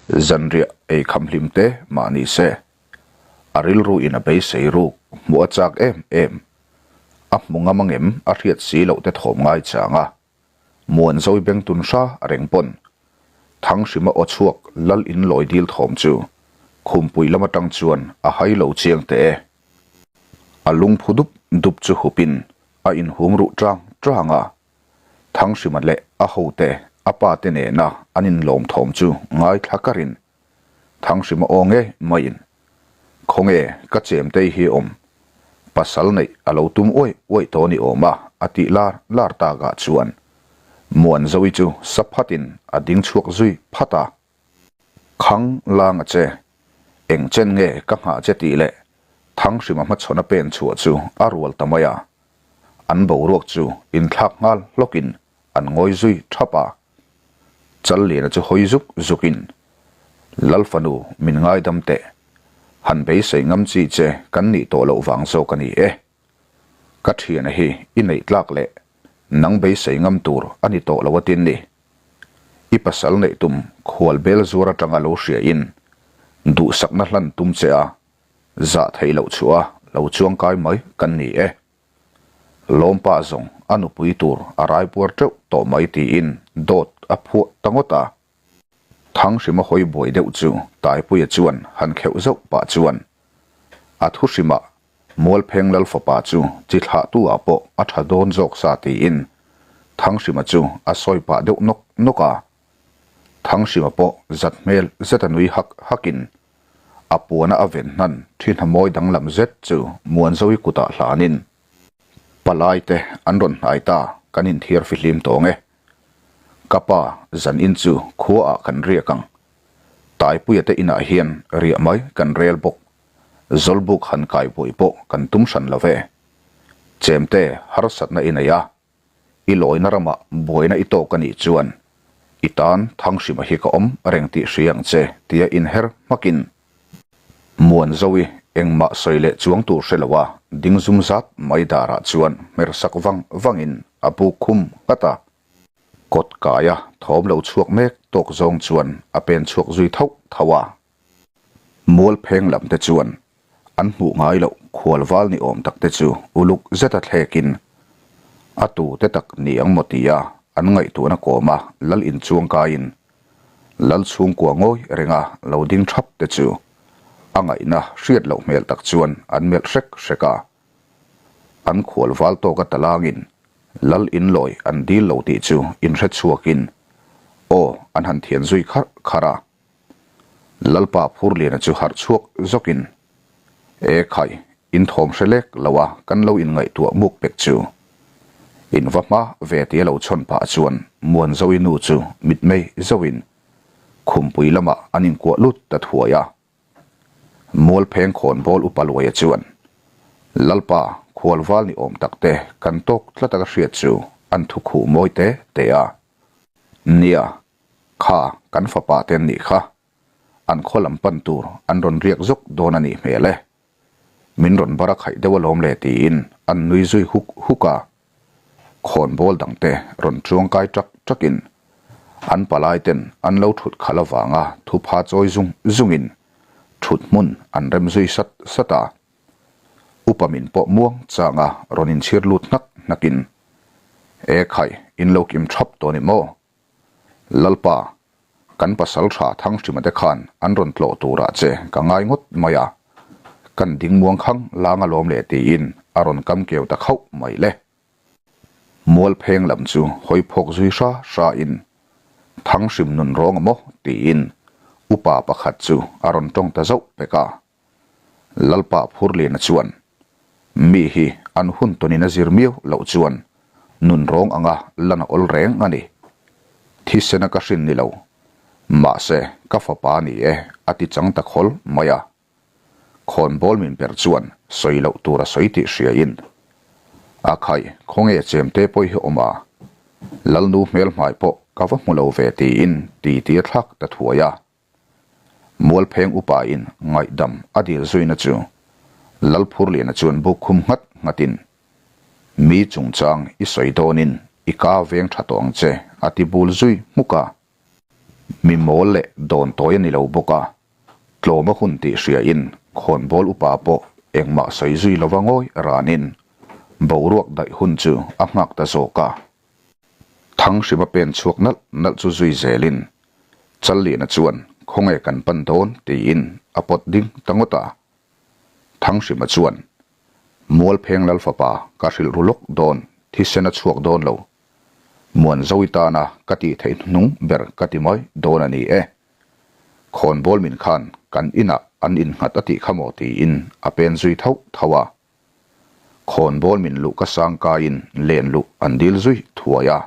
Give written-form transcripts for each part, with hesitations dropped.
Zanriah ei kham hlim te mah ni se, a rilru in a beisei ruk hmuh a chak em em. A hmu ngam angem a hriat si loh te thawm ngai chang a, Muan Zoe beng tun hra reng pawn Thanghrima aw chhuak lal in lawi dil thawm chu khumpui lam atang chuan a hai lo chiang teh e. A lungphu dup dup chu hup in a inhum ruh tang tang a, Thanghrima leh a hote a pa te nena an inlawm thawm chu ngaithla karin Thanghrima aw nge maiin, Khawnge ka chemtei hi awm, pasal neih a lo tum uaih uaih tawh ni awm a a tih lar lar takah chuan Muanzovi chu sa phatin a ding chhuak zui phat a. Khang lang a che, eng chen nge ka nghah che tih leh Thanghrima hmachhawn a pen chhuah chu a rual ta mai a. An boruak chu inthlak nghal hlawkin an ngawi zui thap a. Challiana chu hawi zuk zukin, Lal fanu min ngaidam teh, han beisei ngam chi che kan nih tawh loh vang zawk a ni e. Ka thiana hi i neih tlak leh nang beisei ngam tur a ni tawh lo atin ni. I pasal neih tum khual bel zuar atanga lo hria in duhsakna hlan tum che a, zah theih loh chhuah a lo chuangkai mai kan ni e. Lawmpa zawng a nupui tur a raipuar teuh tawh mai tiin dawt a phuah ta ngawt a. Thanghrima hawi buai deuh chu Taipuia chuan han kheuh zauh pah chuan a thuhrimah Mualpheng Lal fapa chu chi thlahtu ah pawh a tha dawn zawk sa tiin Thanghrima chu a sawi pah deuh nawk nawk a. Thanghrima pawh zat hmel zet a nui hak hakin a puana a ven hnan thi hnamawi danglam zet chu Muanzovi kutah hlanin palai te an rawn hnai ta kan inthiar fihlim tawng e. Ka pa zan in chu khua ah kan riak ang. Taipuia te inah hian riah mai kan rel bawk. Zawlbuk han kai buai pawh kan tum hran lo ve. Chemte harsatna i nei a, i lawina ramah buaina i tawk a nih chuan i tan Thanghrima hi ka awm reng tih hria ang che tia inher hmakin Muanzovi engmah sawi leh chuang tur hre lo a ding zum zat mai darah chuan hmer sak vang vangin a buk khum nghat a. Kawt kaia thawm lo chhuak mek tawk zawng chuan a pen chhuak zui thauh thauh a. Mualpheng lam te chuan an hmuh ngai loh khual val ni awm tak te chu uluk zeta thlekin a tu te tak ni ang maw tia an ngaihtuahna kawma lal inchuang kaiin lal chhungkua ngawi renga lo ding thap te chu a ngaihna hriat loh hmel tak chuan an melh hrek hrek a. An khual val tawka talangin lal inlawi an dil lo tih chu inhre chhuakin aw an han thian zui kharh kharh a. Lalpa Phurliana chu harh chhuak zawkin, E khai, in thawm hre lek lo a kan lo inngaihtuah muk pek chu. In va hma ve tia lo chhawn pah chuan Muanzovi nu chu mitmei zohin khumpui lamah an inkuah lut ta thuai a. Mualpheng khawnbawl upa Luaia chuan, Lalpa, khualval ni awm takte kan tawk tlat a ka hriat chu an thukhuh mawi te te a. Nia, Kha, kan fapa te an nih kha. An khaw lam pan tur an rawn riak zawk dawn a nih hmel e. Min rawn bar a khaih deuh alawm le tiin an nui zui huk huk a. Khawnbawl dangte rawn chuangkai ṭak ṭakin an palai ten an lo ṭhut khalh avanga thupha chawi zung zungin ṭhut hmun an rem zui sat sat a. Upa min pawh muang changa rawn inchhir lut hnak hnakin, E khai, in lo kim ṭhap tawh ni maw? Lalpa, kan pasal tha Thanghrima te khan an rawn tlawh turah che ka ngai ngawt mai a, kan ding muang khang lang alawm le tiin a rawn kam keu ta khauh mai le. Mualpheng lam chu hawi phawk zui hra hra in Thanghrim nun rawng a maw tiin upa pakhat chu a rawn tawng ta zauh pek a. Lalpa Phurliana chuan, Mi hi an hun tawnin a zir miau loh chuan nun rawng anga lan a awl reng a ni. Thisena ka hrin ni lo. Mahse, ka fapa a ni e, a ti chang ta khawl mai a. Khawnbawl min per chuan sawi loh tur a sawi tih hriain, A khai, khawnge chemte pawh hi awm a? Lalnu hmelhmai pawh ka va hmu lo ve tiin titi a thlak ta thuai a. Mualpheng upain ngaihdam a dil zuina chu Lalphurliana chuan buk khum nghat nghatin, Mi chungchang i sawi dawnin i ka veng tha tawh ang che, a ti bul zui hmuk a. Mi mawl leh dawn tawi a ni lo bawk a, tlawm a hun tih hriain khawnbawl upa pawh engmah sawi zui lova ngawi ranin boruak daih hun chu a nghak ta zawk a. Thanghrima pen chhuak nalh nalh chu zui zelin Challiana chuan khawnge kan pan dawn tiin a pawt ding ta ngawt a. Thanghrima chuan Mualpheng Lalfapa ka hrilh ru lawk dawn thisen a chhuak dawn lo. Muanzoui tana ka tih theih hnuhnung ber ka ti mai dawn a ni e. Khawnbawl min khan kan inah an innghat a tih kha maw tiin a pen zui thauh thauh a. Khawnbawl min luh ka sang kaiin len luh an dil zui thuai a.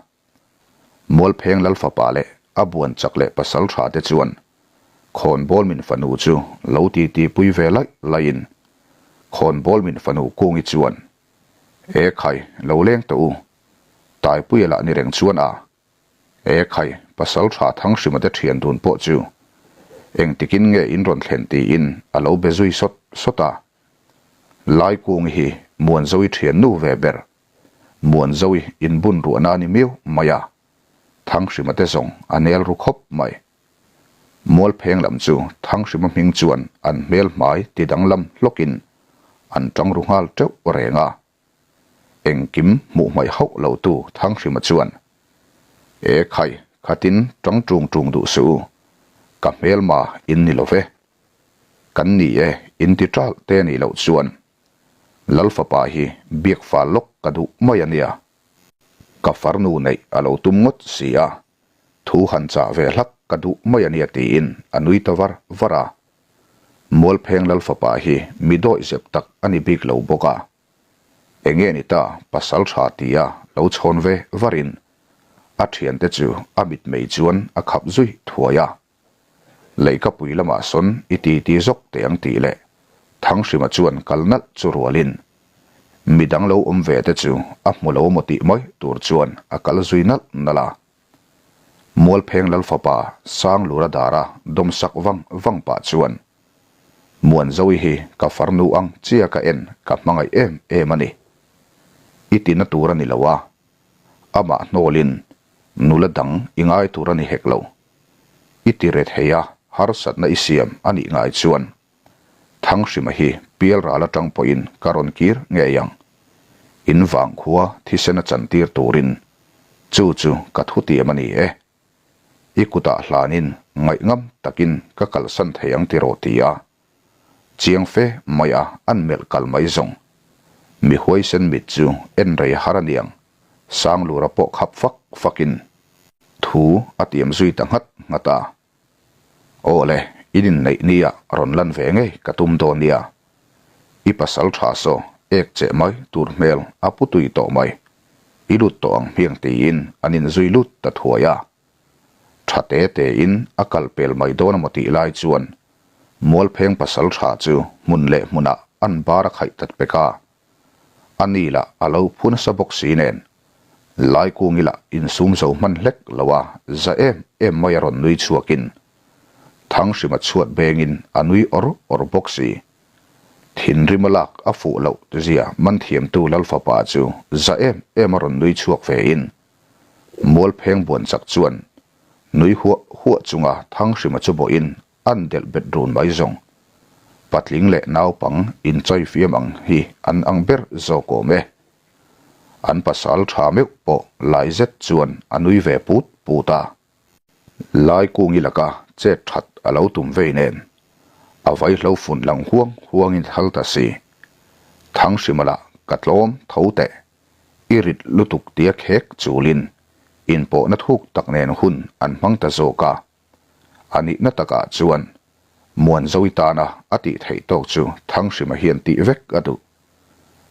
Mualpheng Lalfapa leh a buan chak leh pasal tha te chuan Khawnbawl min fanu chu lo titi pui ve laih laihin Khawnbawl min fanu Kungi chuan E khai, lo leng tawh u. Taipuia lah ni reng chuan a. E khai, pasal tha Thanghrima te thian dun pawh chu engtikin nge in rawn thlen tiin a lo be zui sawt sawt a. Laikungi hi Muanzoui thian nu ve ber. Muanzoui inbun ruahna a ni miau mai a. Thanghrima te zawng a nel ru khawp mai. Mualpheng lam chu Thanghrima hming chuan an hmel hmai ti danglam hlawkin an tang ru nghal teuh reng a. Engkim hmuh hmaih hauh lo tu Thanghrima chuan, E khai, khatin tang tung tung duh suh u, ka hmelma in ni lo ve. Kan ni e, in ti ṭalh te nih loh chuan Lal fapa hi biak fal lawk ka duh mai a nia. Ka farnu neih a lo tum ngawt si a, Thu han chah ve hlak ka duh mai a nia tiin a nui ta var var a. Mualpheng Lal fapa hi mi dawih zep tak a ni bik lo bawk a. Enge ni ta pasal tha tia lo chhawn ve varin a thiante chu a mitmei chuan a khap zui thuai a. Leihkapui lamah sawn i ti ti zawk teh ang tih leh Thanghrima chuan kal nalh chu rualin midang lo awm ve te chu a hmu lo maw tih mai tur chuan a kal zui nalh nalh a. Mualpheng Lalfapa Sanglura dara dawmsak vang vang pah chuan Muanzoui hi ka farnu ang chia ka en ka hmangaih em em a ni. I tina tur a ni lo a, amah hnawlin nula dang i ngai tur a ni hek lo. I ti re thei a, harsatna i siam a nih ngai chuan Thanghrima hi pialral atang pawhin ka rawn kir ngei ang. In vangkhua thisen a chantir turin chu chu ka thutiam a ni e. I kutah hlanin ngaihngam takin ka kalsan thei ang tiraw ti a, chiang fe mai a an melh kal mai zawng. Mi huaisen mit chu en rei har aniang Sanglura pawh khap fak fakin thu a tiam zui ta nghat nghat a. Aw le, in inneih nia rawn lan ve ngei ka tum dawn nia. I pasal tha saw ek cheh mai tur hmel a pu tui tawh mai. I lut tawh ang hmiang tiin an inzui lut ta thuai a. Tha te tein a kal pel mai dawn a maw tih lai chuan Mualpheng pasal tha chu hmun leh hmunah an bar a khaih tat pek a. A ni lah a lo phu nasa bawk si nen, Laikungi lah insum zo hman hlek lo a za em em mai a rawn nui chhuakin Thanghrima chhuat bengin a nui awr awr bawk si. Thinrim a lak a fuh loh zia man thiamtu Lalfapa chu za em em a rawn nui chhuak ve in Mualpheng buan chak chuan nui huah huah chunga Thanghrima chu bawhin An delh bet run mai zawng. Patling leh naupang inchai fiam ang hi an ang ber zawk awm e. An pasal tha meuh pawh lai zet chuan a nui ve put put a. Laikungi laka chet that a lo tum vei nen a vaihlo fun lang huang huangin thal ta si. Thanghrima lah ka tlawm tho teh. I rit lutuk tia khek chulin inpawhna thuk tak nen hun an hmang ta zawk a. A nihna takah chuan Muanzoui tana a tih theih tawk chu Thanghrima hian tih vek a duh.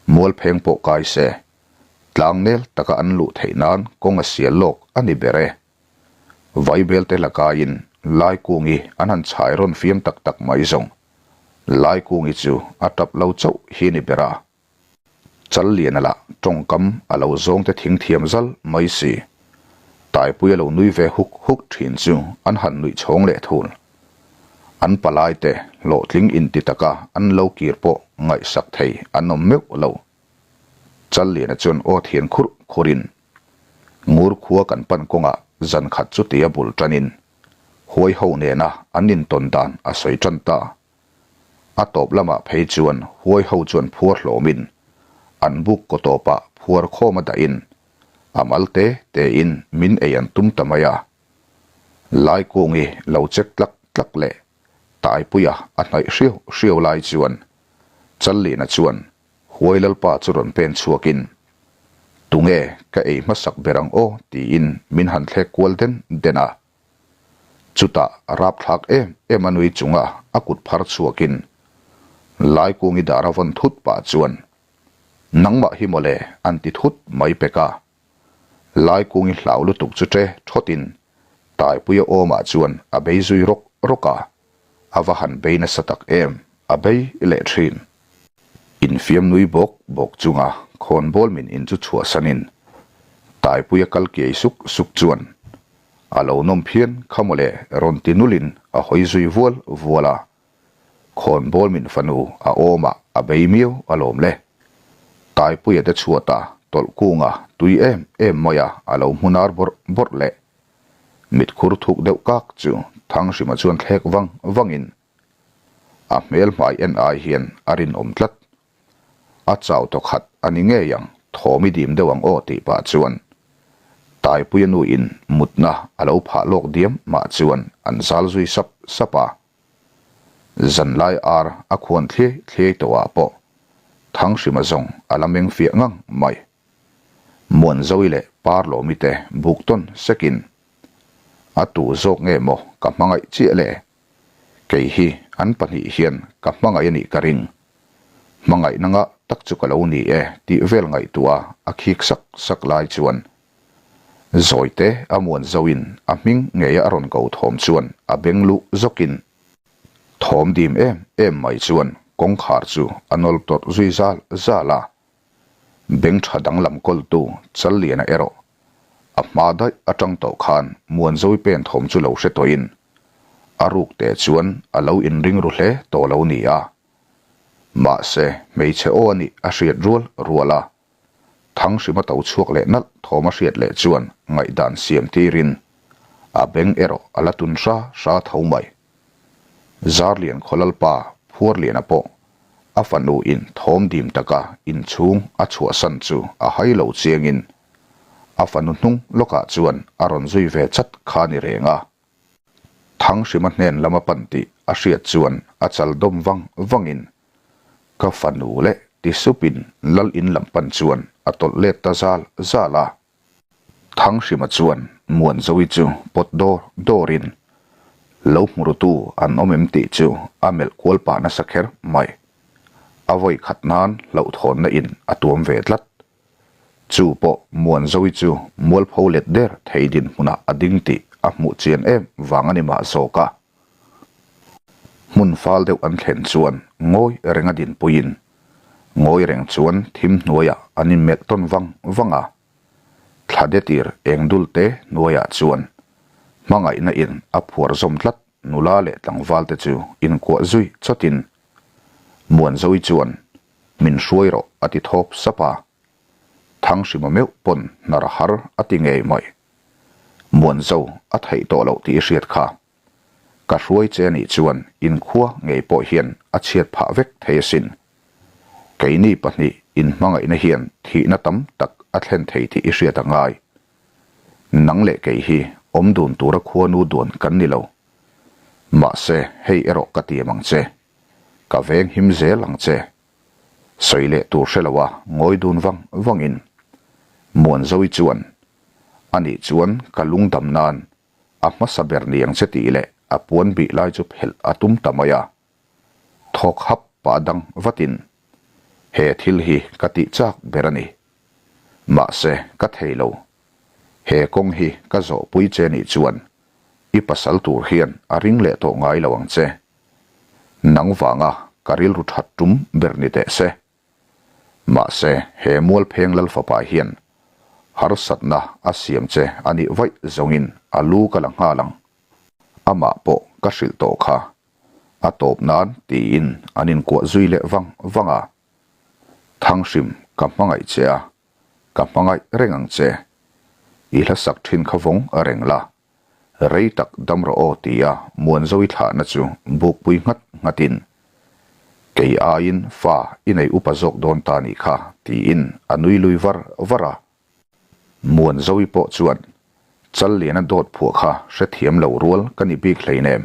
Mualpheng pawh kai se, tlangnel taka an luh theih nan kawng a sial lawk a ni ber e. Vaibelte hlakaiin Laikungi an han chhai rawn fiam tak tak mai zawng. Laikungi chu a tap lo chauh hi ni ber a. Challiana lah tawngkam a lo zawng te thing thiam zal mai si. Taipui a lo nui ve huk huk thin chu an han nuih chhawng leh thul. An palai te hlawhtling inti taka an lo kir pawh ngaihsak thei an awm meuh lo. Challiana chuan aw thian khurh khurin, Ngur khua kan pan kawngah zan khat chu tia bul tanin. Huai ho nena an intawn dan a sawi tan ta. A tawp lamah phei chuan huai ho chuan phuar hlawmin an buk kaw tawpah phuar khawm a dahin a mal te tein min ei an tum ta mai a. Laikungi lo chek tlak tlak leh Taipuia a hnaih hriau hriau lai chuan Challiana chuan Huai Lalpa chu rawn pen chhuakin, Tunge ka ei hmasak ber ang aw tiin min han thlek kual den den a. Chutah rapthlak em em a nui chunga a kut phar chhuakin Laikungi dar a vawn thut pah chuan, Nangmah hi mawle an ti thut mai pek a. Laikungi hlau lutuk chu ṭe ṭhawtin Taipuia awmah chuan a bei zui rawk rawk a, a va han bei nasa tak em, a bei leh ṭhin. Infiam nui bawk bawk chunga khawnbawl min in chu chhuahsanin Taipuia kal kiai suk suk chuan a lo nawm phian kha mawle rawn ti nulin a hawi zui vual vual a, Khawnbawl min fanu a awmah a bei miau alawm le. Taipuia te chhuata tawlh kunga tui em em maia a lo hmunar bawrh bawrh leh mitkhur thuk deuh kak chu Thanghrima chuan thlek vang vangin a hmel hmai en ai hian a rinawm tlat. A chau tawh khat a ni ngei ang, thawm i dim deuh ang aw tih pah chuan Taipuia nu in mutna a lo phah lawk diam mah chuan an zal zui sap sap a. Zanlai ar a khuan thliai thliai tawh ah pawh Thanghrima zawng a la meng fiah ngang mai. Muanzoi leh Parlawmi te buk tawn sekin a tu zawk nge maw ka hmangaih chiah le? Kei hi an pahnih hian ka hmangaih a nih ka ring. Hmangaihna ngah tak chu ka lo ni e tih vel ngaihtuah a khik sak sak lai chuan Zawite a muan zoin a hming ngeia a rawn ko thawm chuan a beng luh zawkin thawm dim em em mai chuan kawngkhar chu a nawl tawrh zui zal zal a. Beng tha danglam kawltu Challiana erawh a hma daih atang tawh khan Muanzawi pen thawm chu lo hre tawhin a ruk teh chuan a lo inring ru hle tawh lo ni a. Mahse, hmeichhe aw a nih a hriat rual rual a, Thanghrima to chhuak leh nalh thawm a hriat leh chuan ngaihdan siam tirin a beng erawh a la tun hra hra tho mai. Zarlian Khawlalpa Phuarliana pawh a fanu in thawm dim taka inchhung a chhuahsan chu a hai lo chiangin a fanu hnung lawkah chuan a rawn zui ve chat kha ni reng a. Thanghrima hnen lama pan tih a hriat chuan a chal dawm vang vangin ka fanu leh ti supin lal in lam pan chuan a tawlh let ta zal zal a. Thanghrima chuan Muanzawi chu pawt dawr dawrin lo hmurutu an awm em tih chu a melh kual pah nasa kher mai. A vawi khat nan hlauhthawnna in a tuam ve tlat. Chu pawh Muanzawi chu mualpho let der thei dinhmunah a ding tih a hmuh chian em vang a ni mah zawk a. Hmun fal deuh an thlen chuan ngawi reng a dinpuiin ngawi reng chuan thim hnuaiah an inmelh tawn vang vang a. Thla detir eng dul te hnuaiah chuan hmangaihna in a phuar zawm tlat nula leh tlangval te chu inkuah zui chawtin Muanzawi chuan min hruai rawh a ti thawp sap a. Thanghrima meuh pawn hnar har a ti ngei mai. Muanzo a theih tawh loh tih i hriat kha. Ka hruai che anih chuan inkhua ngei pawh hian a chhiat phah vek thei asin. Keini pahnih inhmangaihna hian thihna tam tak a thlen thei tih i hriat a ngai. Nang leh kei hi awm dun tura khuanu duan kan ni lo. Mahse hei erawh ka tiam ang che. Ka veng him zel ang che. Sawi leh tur hre loa ngawi dun vang vangin Muanzawi chuan anih chuan ka lungdam nan a hmasa ber ni ang che tih leh a puan bih lai chu phelh a tum ta mai a. Thawk hap pah dang vatin, He thil hi ka tih chak ber a ni. Mahse, ka thei lo. He kawng hi ka zawhpui che nih chuan i pasal tur hian a ring leh tawh ngai lo ang che. Nang vanga ka rilru that tum ber ni teh se. Mahse, he Mualpheng Lalfapa hian harsatna a siam che a nih vaih zawngin a lu ka la nghal ang. Amah pawh ka hrilh tawh kha. A tawp nan tiin an inkuah zui leh vang vang a. Thanghrim, ka hmangaih che a, ka hmangaih reng ang che. I hlasak thin kha vawng reng la. Rei tak dam rawh aw tia Muanzovi thlahna chu bukpui nghat nghatin, Kei aiin fa i nei upa zawk dawn ta nih kha tiin a nui lui var var a. Muanzovi pawh chuan Challiana dawt phuah kha hrethiam lo rual ka ni bik hleinem.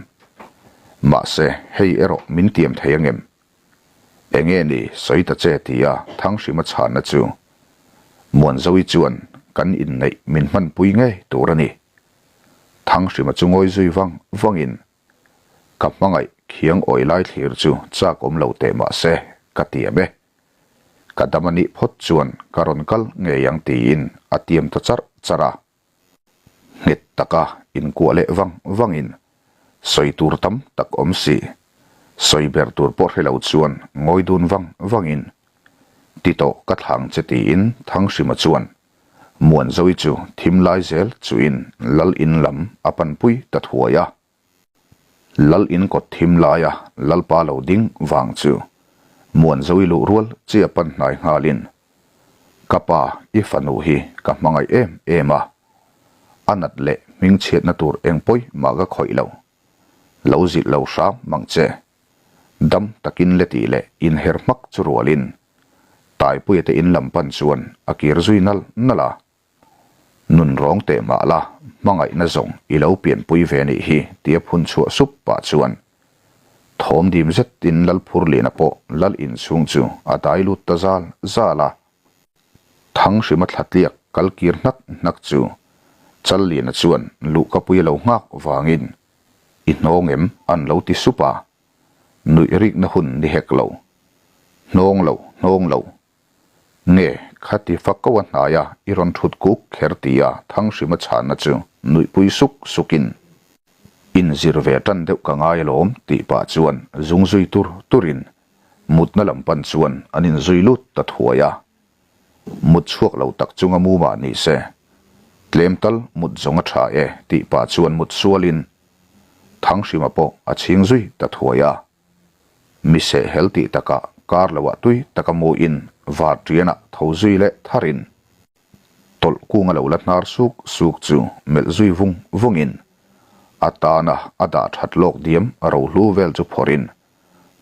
Mahse hei erawh min tiam thei angem? Enge ni sawi ta che tia Thanghrima chhanna chu Muanzovi chuan kan inneih min hmanpui ngei tur a ni. Thanghrima chu ngawi zui vang vangin ka hmangaih khiang awi lai thlir chu chak awm lo teh mah se ka tiam e. Ka dam a nih phawt chuan ka rawn kal ngei ang tiin a tiam ta charh charh a. Nghet taka inkuah leh vang vangin sawi tur tam tak awm si. Sawi ber tur pawh hre lo chuan ngawi dun vang vangin ti tawh ka thlang che tiin Thanghrima chuan Muanzovi chu thim lai zel chuin Lal in lam a panpui ta thuai a. Lal in kawt thim laia Lalpa lo ding vang chu Muanzovi luh rual chi a pan hnai nghalin, Ka pa, i fanu hi ka hmangaih em em a, a nat leh hmingchhiatna tur eng pawi mah ka khawih lo. Lo zilh lo hram mang che. Dam takin le tih leh inher hmak chu rualin Taipuia te in lam pan chuan a kir zui nal nal a. Nun rawng teh mah la, hmangaihna zawng i lo pianpui ve nih hi tia phun chhuah sup pah chuan thawm dim zetin Lalphurliana pawh lal inchhung chu a dai lut ta zal zal a. Thanghrima thlatliak kal kir hnak hnak chu Challiana chuan luhkapui a lo nghak vangin i hnawng em an lo ti sup a, nuih rikna hun ni hek lo. Hnawng lo, hnawng lo. Nge, khati fako a hnaia i rawn thut kuk kher tia Thanghrima chhanna chu nuihpui suk sukin, Inzir ve tan deuh ka ngai alawm tih pah chuan zung zui tur turin mutna lam pan chuan an inzui lut ta thuai a. Mut chhuak lo tak chunga mu mah ni se, tlem tal mut zawng a tha e tih pah chuan mut sualin Thanghrima pawh a chhing zui ta thuai a. Mi sehhel tih takah kar loah tui taka mu in var ṭianah tho zui leh tharin tawlh kunga lo la hnar suk suk chu melh zui vung vungin a tana a dah ṭhat lawk diam rohlu vel chu phawrhin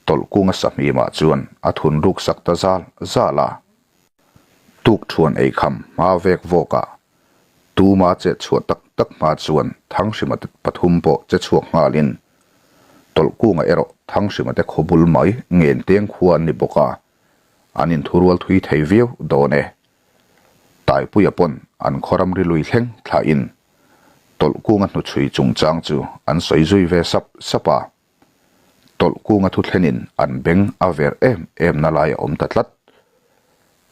tawlh kunga sahmimah chuan a thun ruk sak ta zal zal a. Tuk ṭhuan eikham hma vek vawkah Tuma che chhuah tak tak hma chuan Thanghrima te pathum pawh che chhuak nghalin Tawlhkunga erawh Thanghrima te khaw bul mai ngen teng khua an ni bawk a, an inthurual thui thei viau dawn e. Taipuia pawn an khaw ramri lui thleng thlahin Tawlhkunga hnuchhui chungchang chu an sawi zui ve sap sap a. Tawlhkunga thu thlenin an beng a ver em em na lai a awm ta tlat.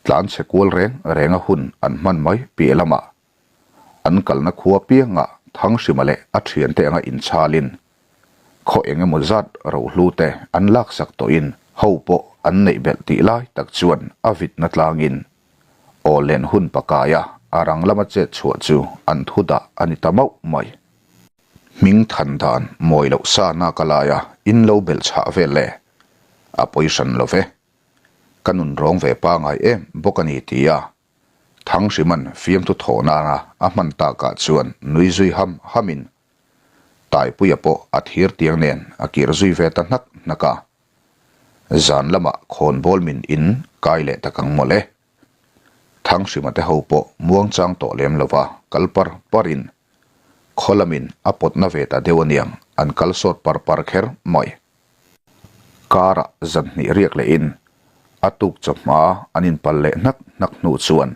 Tlan chhe kual reng reng a hun an hman mai piah lamah an kalna khua piangah Thanghrima leh a thiante anga inchalin khaw eng emaw zat rohlu te an laksak tawhin ho pawh an neih belh tih lai tak chuan a vitna tlangin aw len hun pakaia a rang lama chet chhuah chu an thu dah a ni ta mauh mai. Hming than dan mawi loh sa nak a lai a, in lo belh chhah vel le. A pawi hran lo ve. Ka nun rawng ve pangai em bawk a ni ti a, Thangriman fiamthu thawh nana a hman takah chuan nui zui ham hamin Taipuia pawh a thir tiang nen a kir zui ve ta hnak hnak a. Zan lamah khawnbawl min in kai leh tak ang mawle. Thanghrima te ho pawh muangchang tawh lem lova kal par parin Khaw lamin a pawtna ve ta deuh aniang an kal sawt par par kher mai. Karah zan hnih riak lehin a tuk chawhma an inpal leh hnak hnak hnu chuan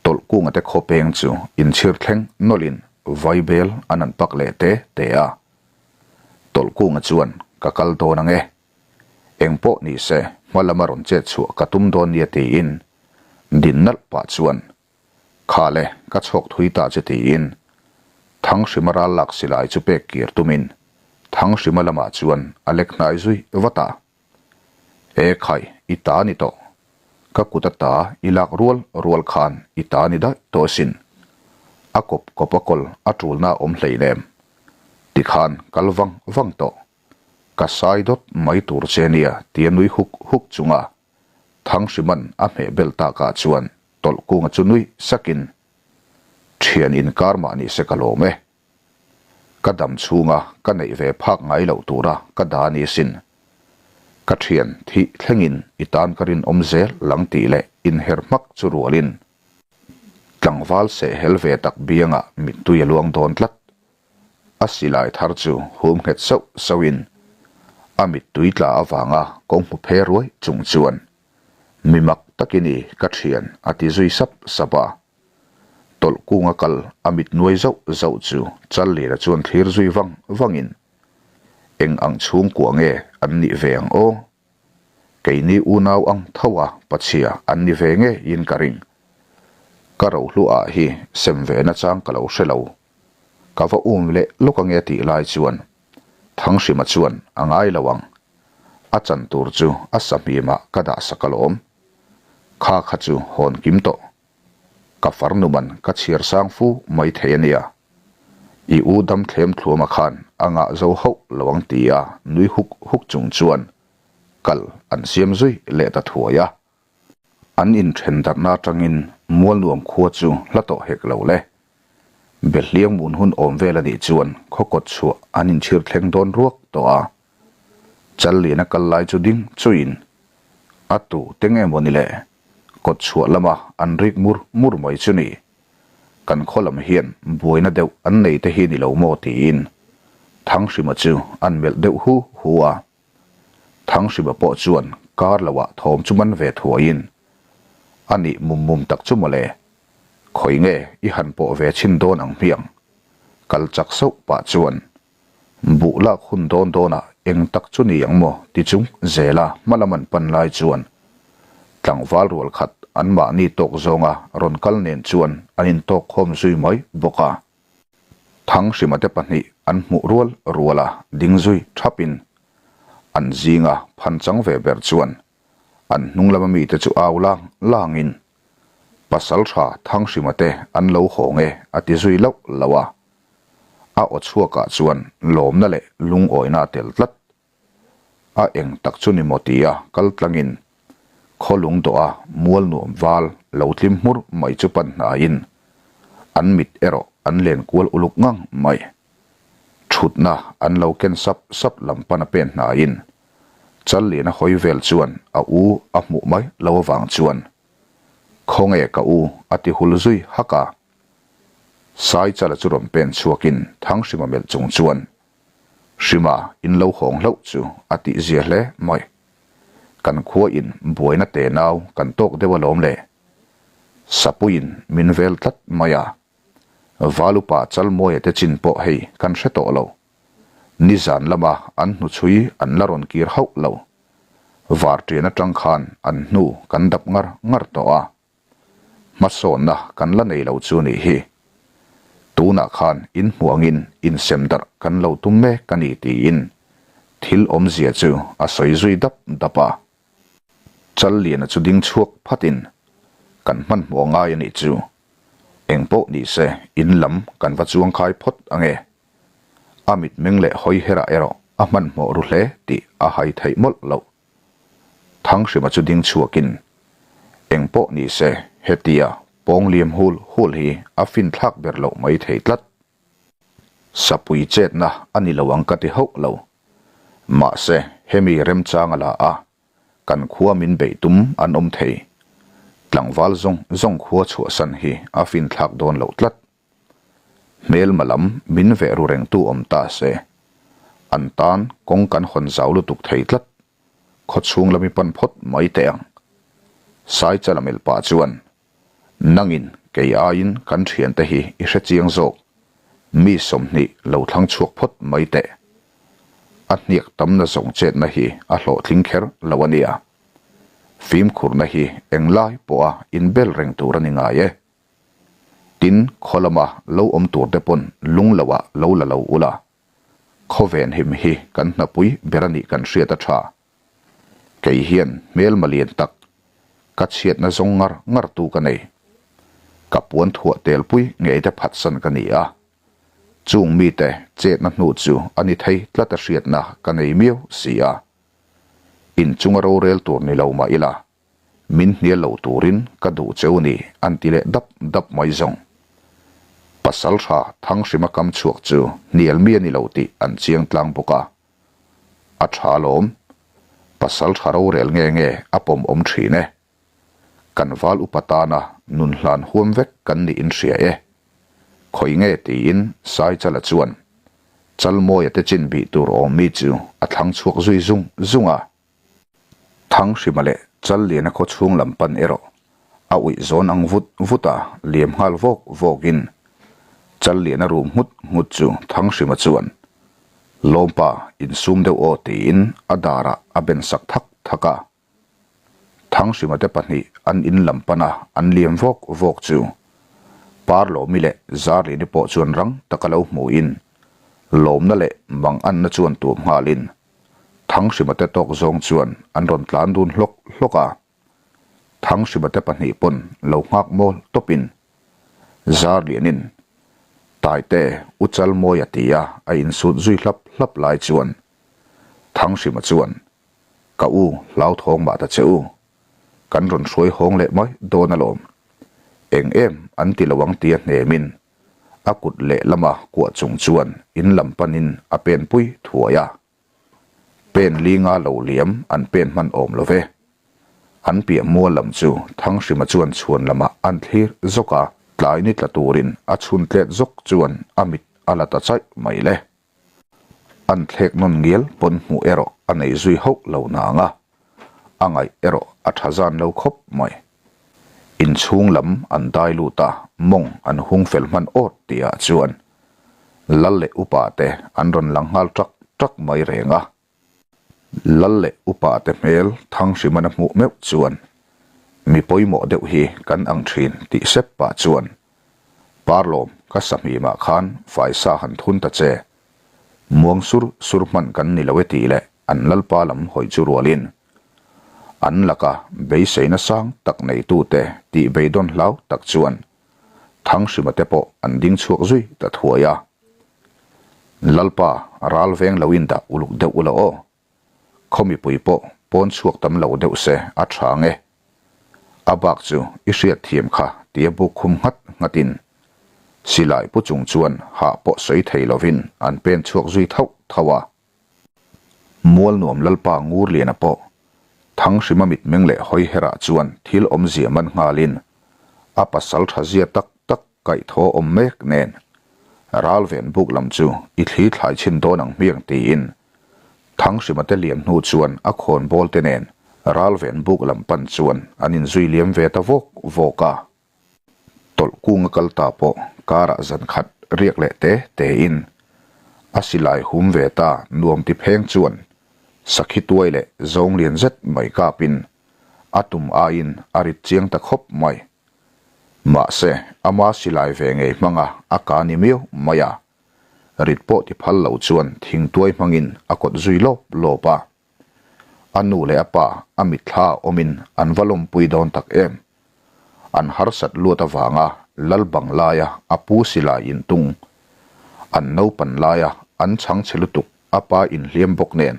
Tawlhkunga te khaw peng chu inchhir thleng nawlhin vaibel an han pak leh te te a. Tawlhkunga chuan ka kal dawn ang e. Engpawh ni se hma lama rawn chet chhuah ka tum dawn nia tiin din nalh pah chuan Kha le, ka chhawk thui ta che tiin Thanghrima ral lak silai chu pek kir tumin Thanghrima lamah chuan a lek hnai zui vat a. E khai, i ta ni tawh. Ka kut a ta i lak rual rual khan i ta ni daih tawh asin. A kawp kawp a kawl a tulna a awm hleinem. Tikhan kal vang vang tawh. Ka sai dawt mai tur che nia tia nui huk huk chunga Thangriman a hmeh bel takah chuan Tawlhkunga chu nuih sakin, Thian inkar mah ni se ka lawm e. Ka dam chhunga ka neih ve phak ngai loh tura ka dah ni sin. Ka thian thih thlengin i tan ka rinawm zel lang tih leh inher hmak chu rualin tlangval sehhel ve tak biangah mittui a luang dawn tlat. A silai thar chu hum nghet sauh sauhin a mittui tla avanga kawng hmu phe ruai chung chuan mi mak takin i ka thian a ti zui sap sap a. Tawlh kunga kal a mit nuai zauh zauh chu Challiana chuan thlir zui vang vangin, Eng ang chhungkua nge an nih ve ang aw? Keini unau ang tho a pachhia an ni ve ngeiin ka ring. Ka rohluah hi sem ve nachang ka lo hre lo. Ka va um leh lawk ange tih lai chuan Thanghrima chuan a ngai lo ang. A chan tur chu a sahmimah ka dah sak alawm. Kha kha chu hawn kim tawh. Ka farnu man ka chhiar sang fu mai thei a nia. I u dam thlem thluama khan a ngah zo hauh lo ang ti a nui huk huk chung chuan kal an siam zui leh ta thuai a. An inthen darhna atangin Mualnuam khua chu hla tawh hek lo le. Behliang mun hun awm vel a nih chuan khaw kawt chhuah an inchhir thleng dawn ruak tawh a. Challiana kal lai chu ding chuiin a tu te nge maw ni le? Kawt chhuah lama an rik mur mur mai chu ni. Kan khaw lam hian buaina deuh an nei te hi ni lo maw tiin Thanghrima chu an melh deuh hu hu a. Thanghrima pawh chuan kar loah thawm chu man ve thuaiin a nih mum mum tak chu mawle. Khawi nge i han pawh ve chhin dawn ang hmiang? Kal chak sauh pah chuan Buh lak hun dawn dawnah eng tak chu ni ang maw ti chung zela hma lam an pan lai chuan tlangval rual khat anmahni tawk zawnga rawn kal nen chuan an intawk khawm zui mai bawk a. Thanghrima te pahnih an hmuh rual ruala ding zui thapin an zinga phan chang ve ber chuan an hnung lama mite chu au lang langin Pasal tha Thanghrima te an lo hawng e a ti zui loh loh a. A aw chhuakah chuan lawmna leh lungawina a tel tlat. A eng tak chu ni maw tia kal tlangin khaw lung dawha mual nuam val lo tlim hmur mai chu pan hnaiin an mit erawh an len kual uluk ngang mai. Thutna an lo ken sap sap lam pan a pen hnaiin Challiana hawi vel chuan a u a hmuh mai lo avang chuan Khawnge ka u a ti hul zui hak a. Saichala chu rawn pen chhuakin Thanghrima melh chung chuan Hrima in lo hawng hlauh chu a tih zia hle mai. Kan khua in buaina te nau kan tawk deuh alawm le. Sapuiin min vel tlat mai a. Valupa Chalmawia te chin pawh hei kan hre tawh lo. Nizan lama an hnuchhui an la rawn kir hauh lo. Varṭian aṭang khan an hnu kan dap ngar ngar tawh a. Hmasawnna kan la nei lo chu nih hi. Tunah khan inhmuh angin insem darh kan lo tum mek a ni tiin thil awmzia chu a sawi zui dap dap a. Challiana chu ding chhuak phatin kan hmanhmawh ngai a nih chu. Engpawh ni se in lam kan va chuangkhai phawt ange. A mitmeng leh hawi herah erawh a hmanhmawh ru hle tih a hai theih mawlh loh. Thanghrima chu ding chhuakin, Eng pawh ni se, hetia pawng liam hul hul hi a fin thlak ber loh mai thei tlat. Sapui chetna a ni lo ang ka ti hauh lo. Mahse, hemi remchang a la a, kan khua min beih tum an awm thei. Tlangval zawng zawng khua chhuahsan hi a fin thlak dawn loh tlat. Hmelma lam min veh ru rengtu awm ta se, an tan kawng kan hawn zau lutuk thei tlat. Khawchhung lami pan phawt mai teh ang. Saichala melh pah chuan, Nangin kei aiin kan thiante hi i hre chiang zawk, mi 20 lo thlang chhuak phawt mai teh. A hniak tamna zawng chetna hi a hlawhtling kher lo a nia. Fimkhurna hi englai pawha inbel reng tur a ni ngai e. Tin, khaw lama lo awm tur te pawn lung lo ah lo la lo ula. Khaw venhim hi kan hnapui ber a nih kan hriat a tha. Kei hian hmelma lian tak, ka chhiatna zawng ngar ngar tu ka nei. Ka puan thuah telpui ngei te phatsan ka ni a. Chung mite chetna hnu chu a ni thei tlat a hriatna ka nei miau si a. Inchunga rorel tur ni lo mah ila, Min hnial lo turin ka duh cheu ni an ti leh dap dap mai zawng. Pasalṭha Thanghrima kam chhuak chu hnial mi a ni lo tih an chiang tlang bawk a. A ṭha alawm. Pasalṭha rorel nge nge a pawm awm ṭhin e. Kan val upa tana nun hlan huam vek kan nih in hria e. Khawi nge tiin Saichala chuan Chalmawia te chin bih tur awm mi chu a thlang chhuak zui zung zung a. Thanghrima leh Challiana khaw chhung lam pan erawh a uih zawn ang vut vut a, liam nghal vawk vawkin Challiana rum nghut nghut chu Thanghrima chuan Lawmpa insum deuh aw tiin a darah a ben sak thak thak a. Thanghrima te pahnih an in lam pan a an liam vawk vawk chu Parlawmi leh Zarlini pawh chuan rang taka lo hmuhin lawmna leh manganna chuan tuam nghalin Thanghrima te tawk zawng chuan an rawn tlan dun hlawk hlawk a. Thanghrima te pahnih pawn lo nghak mawl tawpin Zarlianin Taite U Chalmawia tia a insut zui hlap hlap lai chuan Thanghrima chuan Ka u hlauthawng mah ta che u. Kan rawn hruai hawng leh mai dawn alawm. Eng em an ti lo ang tia hnemin a kut leh lama kuah chung chuan in lam panin a pen pui thuai a. Pen linga lo liam an pen hman awm lo ve. An piah mual lam chu Thanghrima chuan chhuan lamah an thlir zawk a, tlai ni tla turin a chhun tlet zawk chuan a mit a la ta chaih mai le. An thlek nawn ngial pawn hmuh erawh a nei zui hauh lo nang a, a ngaih erawh a tha zan lo khawp mai. Inchhung lam an dai lut a, mawng an hung fel hman awt tihah chuan Lal leh upa te an rawn lang nghal ṭak ṭak mai reng a. Lal leh upa te hmel Thanghrima hmuh meuh chuan mi pawimawh deuh hi kan ang thin tih sep pah chuan Parlawm ka sahmimah khan faisa han thun ta che. Muang sur sur hman kan ni lo e tih leh an lalpa lam hawi chu rualin an laka beiseina sang tak neitute tih beidawn hlau tak chuan Thanghrima te pawh an ding chhuak zui ta thuai a. Lalpa ral veng lo in dah uluk deuh ula aw. Khaw mipui pawh pawn chhuak tam lo deuh se a tha nge. A bak chu i hriat thiam kha tia buk khum nghat nghatin silai pu chung chuan hah pawh sawi thei lovin an pen chhuak zui thauh thauh a. Mualnuam Lalpa Ngurliana pawh Thanghrima mitmeng leh hawiherah chuan thil awmzia man nghalin a pasal tha zia tak tak Kaihthawh awm mek nen Ralven buk lam chu i thli thlai chhin dawn ang hmiang tiin Thanghrima te liam hnu chuan a khawn bawl te nen Ralven buk lam pan chuan an inzui liam ve ta vawk vawk a. Tawlh kung a kal ta pawh karah zan khat riak leh te tein a silai hum ve ta nuam ti pheng chuan sakhi tuai leh zawng lian zet mai kapin a tum aiin a rit chiang ta khawp mai. Mahse, ama silai ve ngei hmanga a ka ni miau mai a, rit pawh ti phal lo chuan thingtuai hmangin a kawt zui lawp lawp a. A nu leh a pa a mitthla awmin an va lawmpui dawn tak em. An harsat luat avanga lal bang laia a pu silai intung, an naupan laia an chhangchhe lutuk a pa inhliam bawk nen,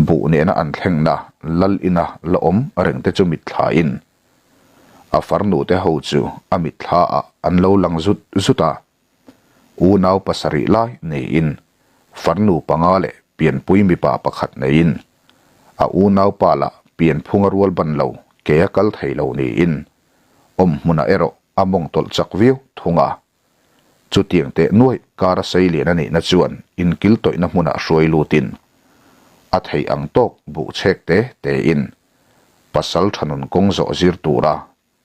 buh nena an thlengna lal ina la awm rengte chu mitthlain A farnu te ho chu a mitthla ah an lo lang zut zut a, unau pasarih lai neiin farnu panga leh pianpui mipa pakhat neiin a unaupa lah pianphunga rual ban lo ke a kal thei lo niin awm hmunah erawh a mawng tawlh chak viau thung a. Chutiang teh nuaih kara sei lian a nihna chuan inkil tawihna hmunah hruai lutin a theih ang tawk buh chhek te tein pasal tha nun kawng zawh zir tura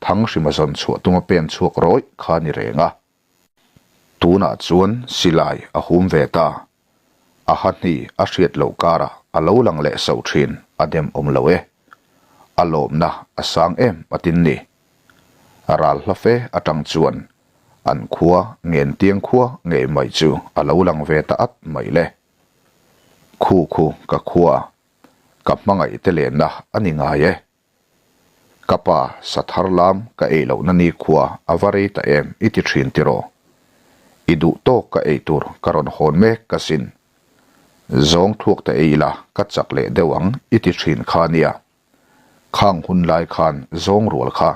Thanghrima zawn chhuah tuma pen chhuak rawih kha ni reng a. Tunah chuan silai a hum ve ta. A hahni a hriat loh karah a lo lang leh soh thin a dem awm lo e. A lawmna a sang em a tin ni. Ral hla fe atang chuan an khua Ngentiang khua ngei mai chu a lo lang ve ta at mai le. Khu khu ka khua, ka hmangaih te lenna a ni ngai e. Ka pa sa thar lam ka ei lohna ni khua a va rei ta em i ti thin tiraw? I duh tawk ka ei tur ka rawn hawn mek ka sin. Zawng thluak ta ei ila ka chak leh deuh ang i ti thin kha nia. Khang hun lai khan zawng rual kha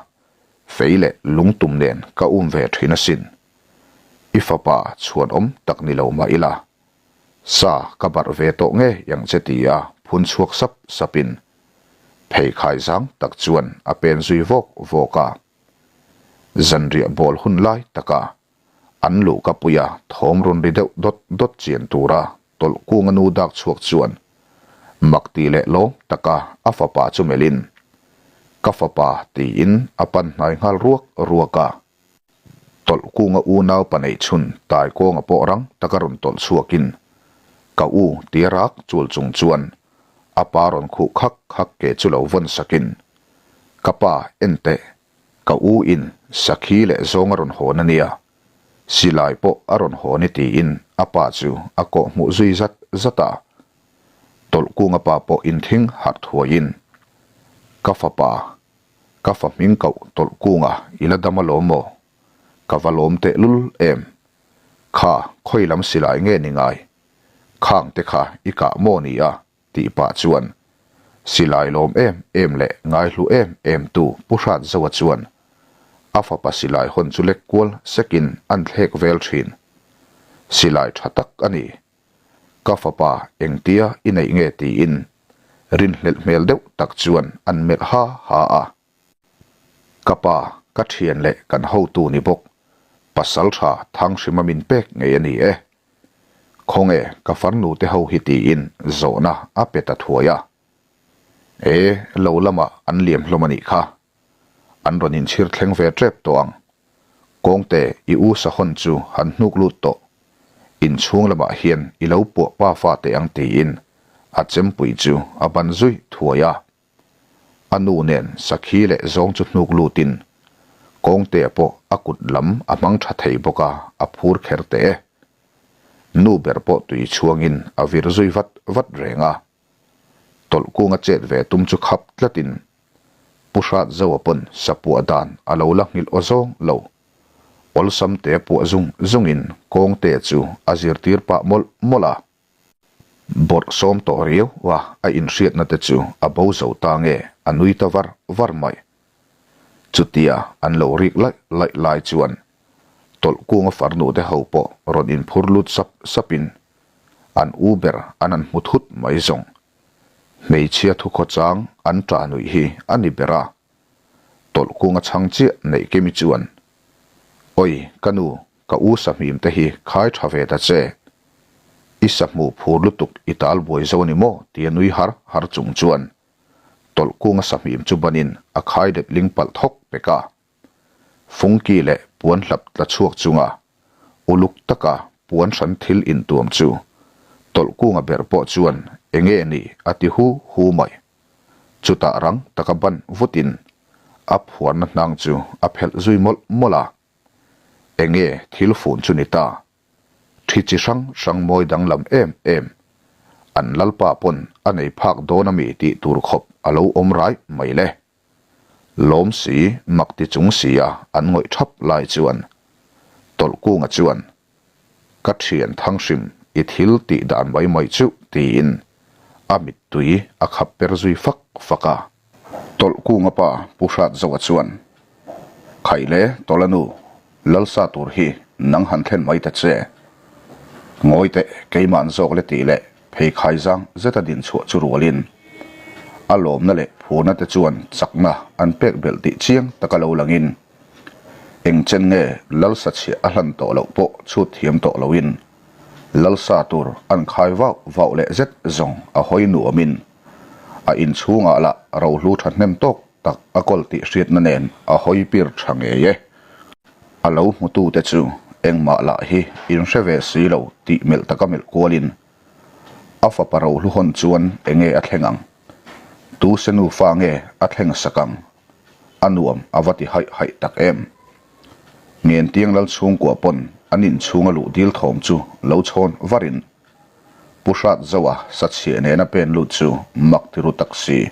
fei leh lungtum nen ka um ve thin asin. I fapa chhuanawm tak ni lo mah ila, sa ka barh ve tawh ngei ang che ti a phun chhuak sap sapin pheikhai zang tak chuan a pen zui vawk vawk a. Zanriah bawl hun lai taka an luhka puia thawm rawn ri deuh dawt dawt chian tura tawlh kunga nu dak chhuak chuan mak ti leh lawm taka a fapa chu melhin, Ka fapa tiin a pan hnai nghal ruak ruak a. Tawlh kunga unau pa neih chhun tai kawnga pawh rang taka rawn tawlh chhuakin, Ka u tia rak chul chung chuan a pa rawn khuh khak khak ke chu lo vawn sakin, Ka pa en teh, ka u in sakhi leh zawng a rawn hawn a nia, silai pawh a rawn hawn i tiin a pa chu a kawh hmuh zui zat zat a. Tawlh kunga pa pawh inthing harh thuaiin, Ka fapa, Ka fa hming koh tawlh kunga i la dam alawm maw? Ka va lawm tehlul em? Kha khawi lam silai nge ni ngai? Khang te kha i kah maw ni a? tih pah chuan silai lawm em em leh ngaihlu em em tu Pu Hrat Zoa chuan a fapa silai hawn chu lek kual sekin an thlek vel thin. Silai tha tak a ni. Ka fapa engtia i neih nge tiin rinhlelh hmel deuh tak chuan an melh ha ha a. Ka pa, ka thian leh kan hotu ni bawk, pasal tha Thanghrima min pek ngei a ni e. Khawnge ka farnu te ho hi tiin zawhna a pe ta thuai a. E, lo lamah an liam hlawm a nih kha. An rawn inchhir thleng ve tep tawh ang. Kawngte i u Sahawn chu han hnuk lut tawh. Inchhung lamah hian i lo puah pa fa teh ang tiin a chempui chu a ban zui thuai a. A nu nen sakhi leh zawng chu hnuk lutin Kawngtea pawh a kut lam a hmang tha thei bawk a, a phur kher teh e. Nu ber pawh tui chhuangin a vir zui vat vat reng a. Tawlh kunga chet ve tum chu khap tlatin Pu Hrat Zoa pawn sapuah dan a lo la nghilh aw zawng lo. Awlsam te puah zung zungin Kawngtea chu a zirtir pah mawlh mawlh a. Bawrh sawm tawh riau a a inhriatna te chu a bo zo ta nge a nui ta var var mai. Chutia an lo rik laih laih lai chuan tawlh kunga farnu te ho pawh rawn inphur lut sap sapin an u ber an han hmu thut mai zawng. Hmeichhia thukhawchang an ṭah nuih hi a ni ber a. Tawlh kunga chhang chiah neih Kimi chuan, Oi, ka nu, ka u sahmim te hi khai tha ve ta che. I sahmu phur lutuk i tal buai zo a ni maw? tia nui har har chung chuan tawlh kunga sahmim chu banin a khai let ling palh thawk pek a. Fungki leh puan hlap tla chhuak chunga uluk taka puan hran thil intuam chu tawlh kunga ber pawh chuan enge ni a ti hu hu mai. Chutah rang taka ban vutin a phuarna hnang chu a phelh zui mawlh mawlh a. Enge thil fun chu ni ta? Thi chi hrang hrang mawi danglam em em. An lalpa pawn a nei phak dawn ami tih tur khawp a lo awm rai mai le. Lawm si, mak ti chung si a an ngawih thap lai chuan Tawlhkunga chuan Ka thian Thanghrim i thil tih dan mai mai chuh tiin a mittui a khap per zui fak fak a. Tawlhkunga pa Pu Hrat Zoa chuan, Khaile Tawla nu, Lalsa tur hi nang han thlen mai ta che. Ngawi teh keimahn zawk le tih leh pheikhai zang zeta din chhuah chu rualin a lawmna leh phurna te chuan chakna an pek belh tih chiang taka lo langin eng chen nge Lalsa chhiah a hlan tawh loh pawh chhut thiam tawh loin Lalsa tur an khai vauh vauh leh zet zawng a hawi nuamin a inchhungah lah rohlu thahnem tawk tak a kawl tih hriatna nen a hawi pir tha ngei e. A lo hmutute chu engmah lah hi in hre ve si lo tih melh taka melh kualin a fapa rohlu hawn chuan enge a thleng ang? Tu se nufa nge a thleng sak ang? A nuam a va ti haih haih tak em? Ngentiang lal chhungkua pawn an inchhunga luh dil thawm chu lo chhawn varin Pu Hrat Zoa sachhiah nena pen lut chu mak ti ru tak si,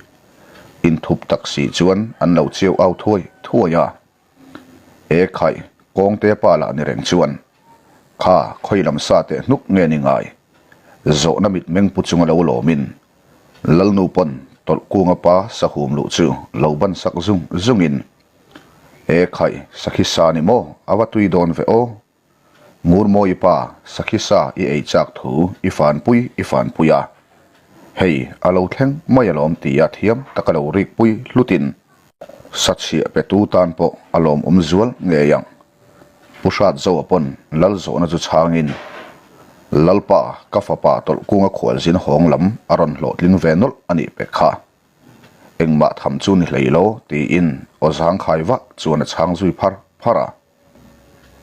inthup tak si chuan an lo chiau au thuai thuai a. E khaih, kawngte pa lah ni reng chuan, Kha, khawi lam sa teh hnuk nge ni ngai? Zawhna mitmeng pu chunga lo lawmin, Lalnu pawn tawlh kunga pa sahum luh chu lo ban sak zung zungin, E khaih, sakhi sa ni maw, a va tui dawn ve aw? Ngurmawi pa, sakhi sa i ei chak thu i fanpui i fanpui a. Hei, a lo thleng mai alawm tia thiam taka lo rikpui hlutin sachhiah petu tan pawh a lawmawm zual ngei ang. Pu Hratzoa pawn lal zawhna chu chhangin, Lalpa, ka fapa tawlhkunga khualzin hawng lam a rawn hlawhtling ve nawlh a nih pek kha. Engmah tham chu ni hlei lo, tiin aw zangkhai vah chuan a chhang zui phar phar a.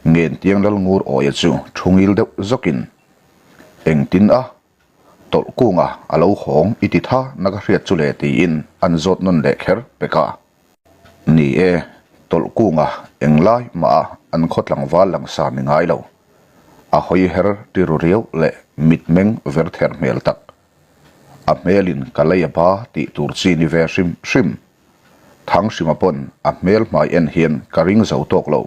Ngentiang lal ngur awia chu thu ngil deuh zawkin, Engtin a? Tawlhkunga a lo hawng i ti tha na ka hriat chu le tiin an zawt nawn leh kher pek a. Ni e, Tawlhkunga englai mah a an khaw tlangval langsar ni ngai lo. A hawi her ti ru riau leh mitmeng ver ther hmel tak. A hmelin ka lei a ba tih tur chi ni ve hrim hrim. Thanghrima pawn a hmel hmai en hian ka ring zo tawk lo.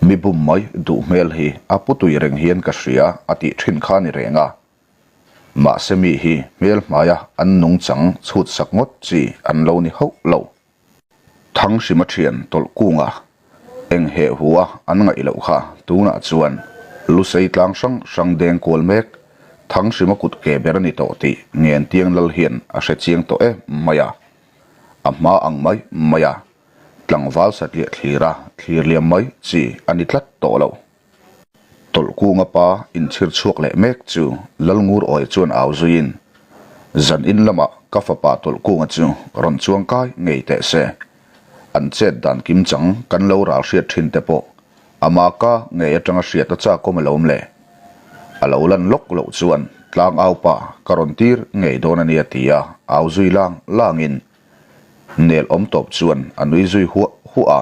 Mi bum mai duh hmel hi a pu tui reng hian ka hria a tih thin kha ni reng a. Mahse mi hi hmel hmaia an nungchang chhut sak ngawt chi an lo ni hauh lo. Thanghrima thian tawlh kunga eng heh hu a an ngaih loh kha tunah chuan Lusei tlang hrang hrang deng kual mek Thanghrima kut ke ber a ni tawh tih Ngentiang lal hian a hre chiang tawh em mai a. A hma ang mai mai a. Tlangval satliah thlir a thlir liam mai chi a ni tlat tawh lo. Tawlhkunga pa inchhir chhuak leh mek chu Lalngur awi chuan au zuiin, Zan in lamah ka fapa Tawlhkunga chu rawn chuang kai ngei teh se. An chet dan kim chang kan lo ral hriat thin te pawh ama ka ngei atanga hriat a chakawm alawm le. A lo lan lawk loh chuan tlangau pa ka rawn tir ngei dawn a nia tia au zui lang langin Nel awm tawp chuan a nui zui huah huah a,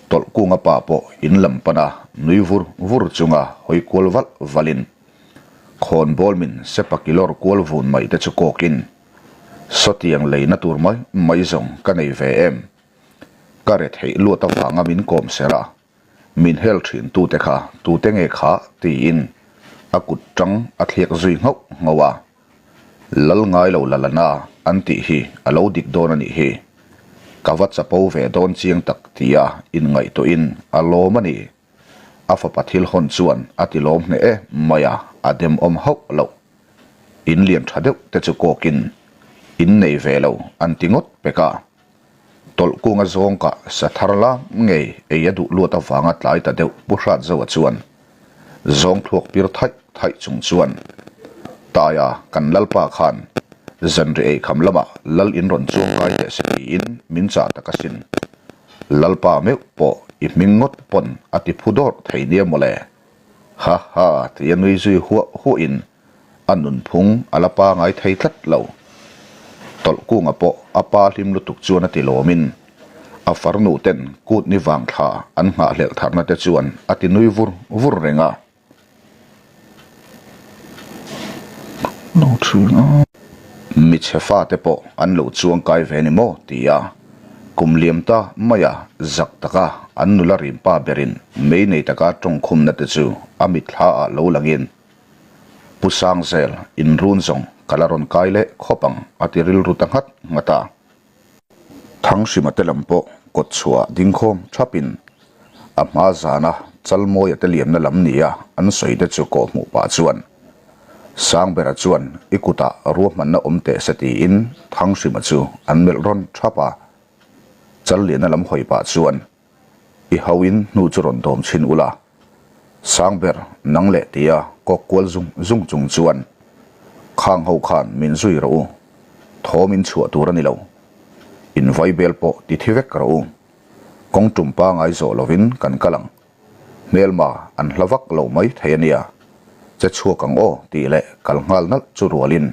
Tawlhkunga pa pawh in lam pana nui vur vur chunga hawi kual valh valhin khawnbawl min sepa kilawr kual vun mai te chu kawkin, Sawtiang leina tur mai mai zawng ka nei ve em? Ka retheih luat avanga min kawm ser a, Min hel thin tute kha tute nge kha? tiin a kut tang a thliak zui nghauh nghauh a. Lal ngai lo lalana an tih hi a lo dik dawn a nih hi. Ka va chapo ve dawn chiang tak tia inngaihtuahin a lawm a ni. A fapa thil hawn chuan a ti lawm hneh e mai a, a demawm hauh loh. In lian tha deuh te chu kawkin in nei ve lo an ti ngawt pek a. Tawlhkunga zawngkah sa thar lam ngei ei a duh luat avanga tlai ta deuh Pu Hratzoa chuan zawng thluak pir thaih thaih chung chuan Taia kan Lalpa khan zanri eikham lamah Lal in rawn chuang kai teh se tiin min chah tak asin. Lalpa meuh pawh i hming ngawt pawn a ti phu dawrh thei nia mawle. Ha ha tia nui zui huah huahin A nunphung a la pangai thei tlat lo. Tawlhkunga pawh a pa hlim lutuk chuan a ti lawmin a farnu ten kut ni vang thla an nghahhlelh tharna te chuan a ti nui vur vur reng a. Michhe fate pawh an lo chuang kai ve ni maw? ti a kum liam ta mai a zak taka an nula rim pa berin mei nei taka tawngkhumna te chu a mitthla ah lo langin Pu Sangzel, in run zawng ka la rawn kai leh khawp ang, a ti rilru ta nghat nghat a. Thanghrima te lam pawh kawt chhuah dingkhawm thapin a hma zana Chalmawia te liamna lam nia an sawi te chu kawh hmuh pah chuan Sangbera chuan i kutah ruahmanna awm teh se tiin Thanghrima chu an melh rawn thap a. Challiana lam hawi pah chuan I hauin hnu chu rawn dawm chhin ula, Sangber nang leh tia kawk kual zung zung chung chuan khang ho khan min zui rawh u, thawm in chhuah tur a ni lo. In vaibel pawh ti thi vek rawh u. Kawng tum pangai zawh lovin kan kal ang. Hmelma an hla vak lo mai thei a nia. Che chhuak ang aw tih leh kal nghal nalh chu rualin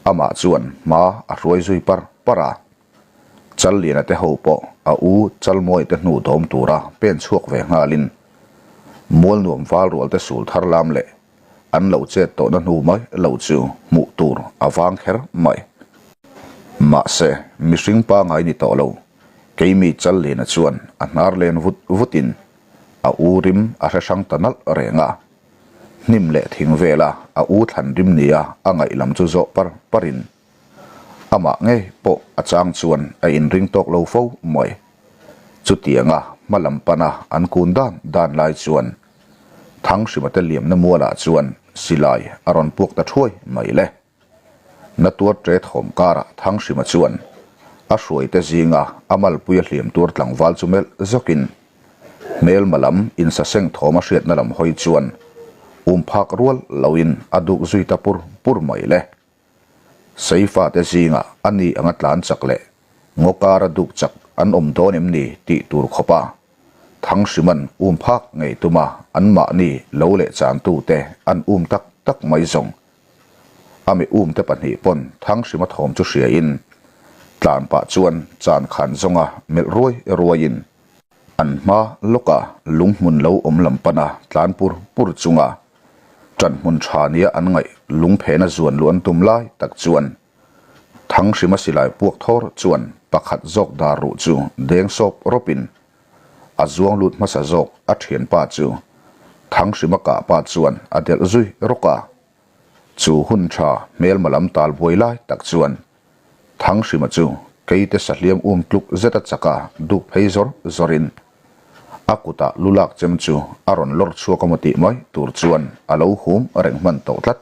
amah chuan hma a hruai zui par par a. Challiana te ho pawh a u Chalmawia te hnu dawm tura pen chhuak ve nghalin Mualnuam val rual te sul thar lam leh an lo chet tawhna hnu mai lo chu hmuh tur a vang kher mai. Mahse, mihring pangai ni tawh lo, keimi Challiana chuan a hnar len vut vutin a u rim a hre hrang ta nalh reng a. Hnim leh thing vela a u thlan rim nia a ngaih lam chu zawh par parin Amah ngei pawh a chang chuan a inring tawk lo fo mai. Chutianga hma lam pana an kun dan dan lai chuan. Thanghrima te liamna mualah chuan silai a rawn puak ta thuai mai le. Na tuar ṭe thawm karah Thanghrima chuan a hruaite zinga a malpui a hliam tuar tlangval chu melh zawkin hmelma lam insaseng thawm a hriatna lam hawi chuan um phak rual loin a duk zui ta pur pur mai le. Seifate zingah a ni anga tlan chak leh ngaw kara duk chak an awm dawn em ni tih tur khawpa Thanghriman um phak ngei tuma anmahni lo leh chantute an um tak tak mai zawng. A mi umte pahnih pawn Thanghrima thawm chu hriain tlan pah chuan chan khan zawnga melh ruai ruaiin an hma lawka lunghmun lo awm lam pana tlan pur pur chunga ṭanhmun ṭha nia an ngaih lungphena zuan luh an tum lai tak chuan Thanghrima silai puak thawr chuan pakhat zawk dar ruh chu deng sawp rawpin a zuang lut hmasa zawk a ṭhianpa chu Thanghrima kah pa chuan a delh zui rawk a. Chu hun tha hmelma lam tal buai lai tak chuan Thanghrima chu keite sahliam um tluk zet a chak a duk phei zawr zawrin a kutah lu lak chem chu a rawn lawr chhuak a maw tih mai tur chuan a lo hum reng hman tawh tlat.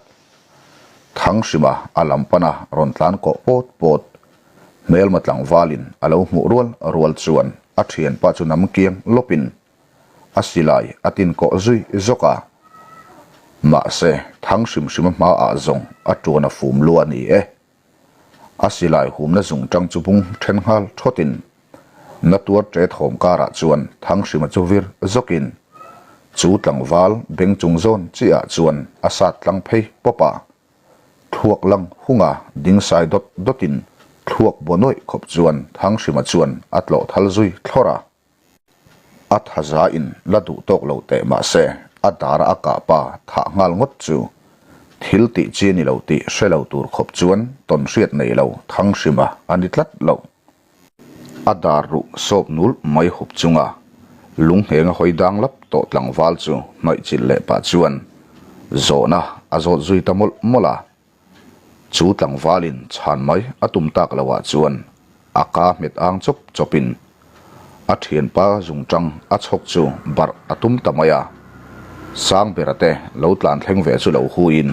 Thanghrima a lam pana rawn tlan kawh pawt pawt hmelma tlangvalin a lo hmuh rual rual chuan a thianpa chu nam kiang lawpin a silai a tin kawh zui zawk a. Mahse, thang hrim hrim a hmaah zawng a tuan a fum lu a ni e. A silai humna zung tang chu bung then nghal thawtin na tuar ṭe thawm karah chuan thang hrima chu vir zawkin chu tlangval beng chung zawn chiah chuan a sat tlang phei pawp a. Thluak lang hunga ding sai dawt dawtin thluak baw nawih khawp chuan thang hrima chuan a tlawh thal zui thlawr a. A thaza in la duh tawk lo teh mahse a dara a kah pa thah nghal ngawt chu thil tih chi ni lo tih hre lo tur khawp chuan tawn hriat nei lo Thanghrima a ni tlat lo. A dar ruh sawp nul mai hup chunga lunghneng a hawi dang lap tawh tlangval chu hnaih chilh leh pah chuan zawhna a zawt zui ta mawlh mawlh a. Chu tlangvalin chhan mai a tum tak lo ah chuan a ka hmet ang chawp chawpin a thianpa zungtang a chhawk chu barh a tum ta mai a. Sangbera te lo tlan thleng ve chu lo huiin,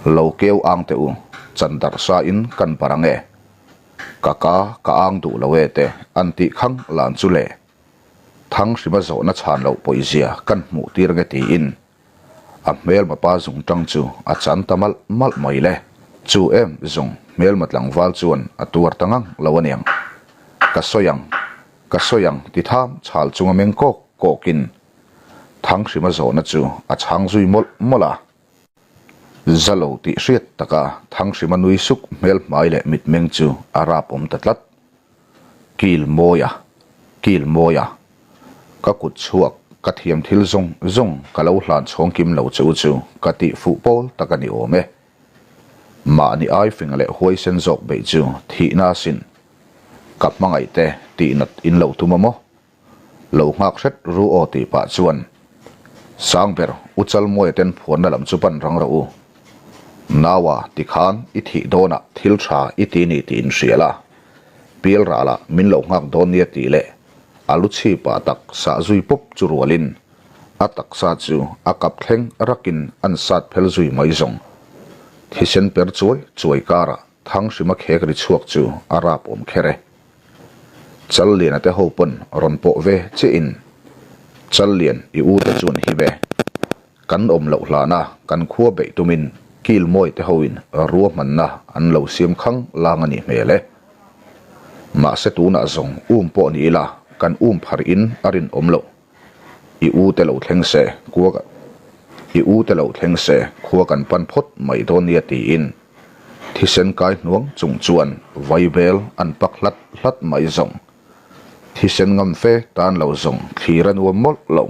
Lo keu ang teh u, chan darh sa in kan barh ang e. Ka ka ka ang duh lo e te an tih khang lan chu le. Thanghrima zawhna chhan loh pawizia kan hmuh tir nge tiin A hmelma pa zung tang chu a chan ta malh malh mai le. Chu em zung hmelma tlangval chuan a tuar ta ngang lo aniang. Ka sawi ang, ka sawi ang ti tham chhal chunga meng kawk kawkin Thanghrima zawhna chu a chhang zui mawlh mawlh a. Za lo tih hriat taka Thanghrima nui suk hmel hmai leh mitmeng chu a rap awm ta tlat. Kil mawi a, kil mawi a. Ka kut chhuak, ka thiam thil zawng zawng ka lo hlan chhawng kim lo che u chu ka tih fuh pawl tak a ni awm e. Mahni ai fing leh huaisen zawk beih chu thihna asin. Ka hmangaih te tihnat in lo tum a maw? Lo nghak hret ru aw tih pah chuan Sangber U Chalmuaia ten phuanna lam chu pan rang rawh u. Naua tikhan i thih dawnah thil tha i ti ni tih in hria la, pial ralah min lo nghak dawn nia tih leh a lu chhipah tak sah zui pawp chu rualin a taksa chu a kap thleng rakin an sat phel zui mai zawng. Thisen per chuai chuai karah Thanghrima khek ri chhuak chu a rap awm kher e. Challiana te ho pawn rawn pawh ve chiah in Challian i u te chuan hi ve. Kan awm loh hlana kan khua beih tumin Kilmawi te ho in ruahmanna an lo siam khang lang a nih hmel e. Mahse tunah zawng um pawh ni ila kan um phar in a rinawm loh. I u te lo thleng se khua I u te lo thleng se khua kan pan phawt mai dawn nia tiin thisen kai hnuang chung chuan vaibel an pak hlat hlat mai zawng. Thisen ngam fe tan lo zawng thlir a nuam mawlh lo.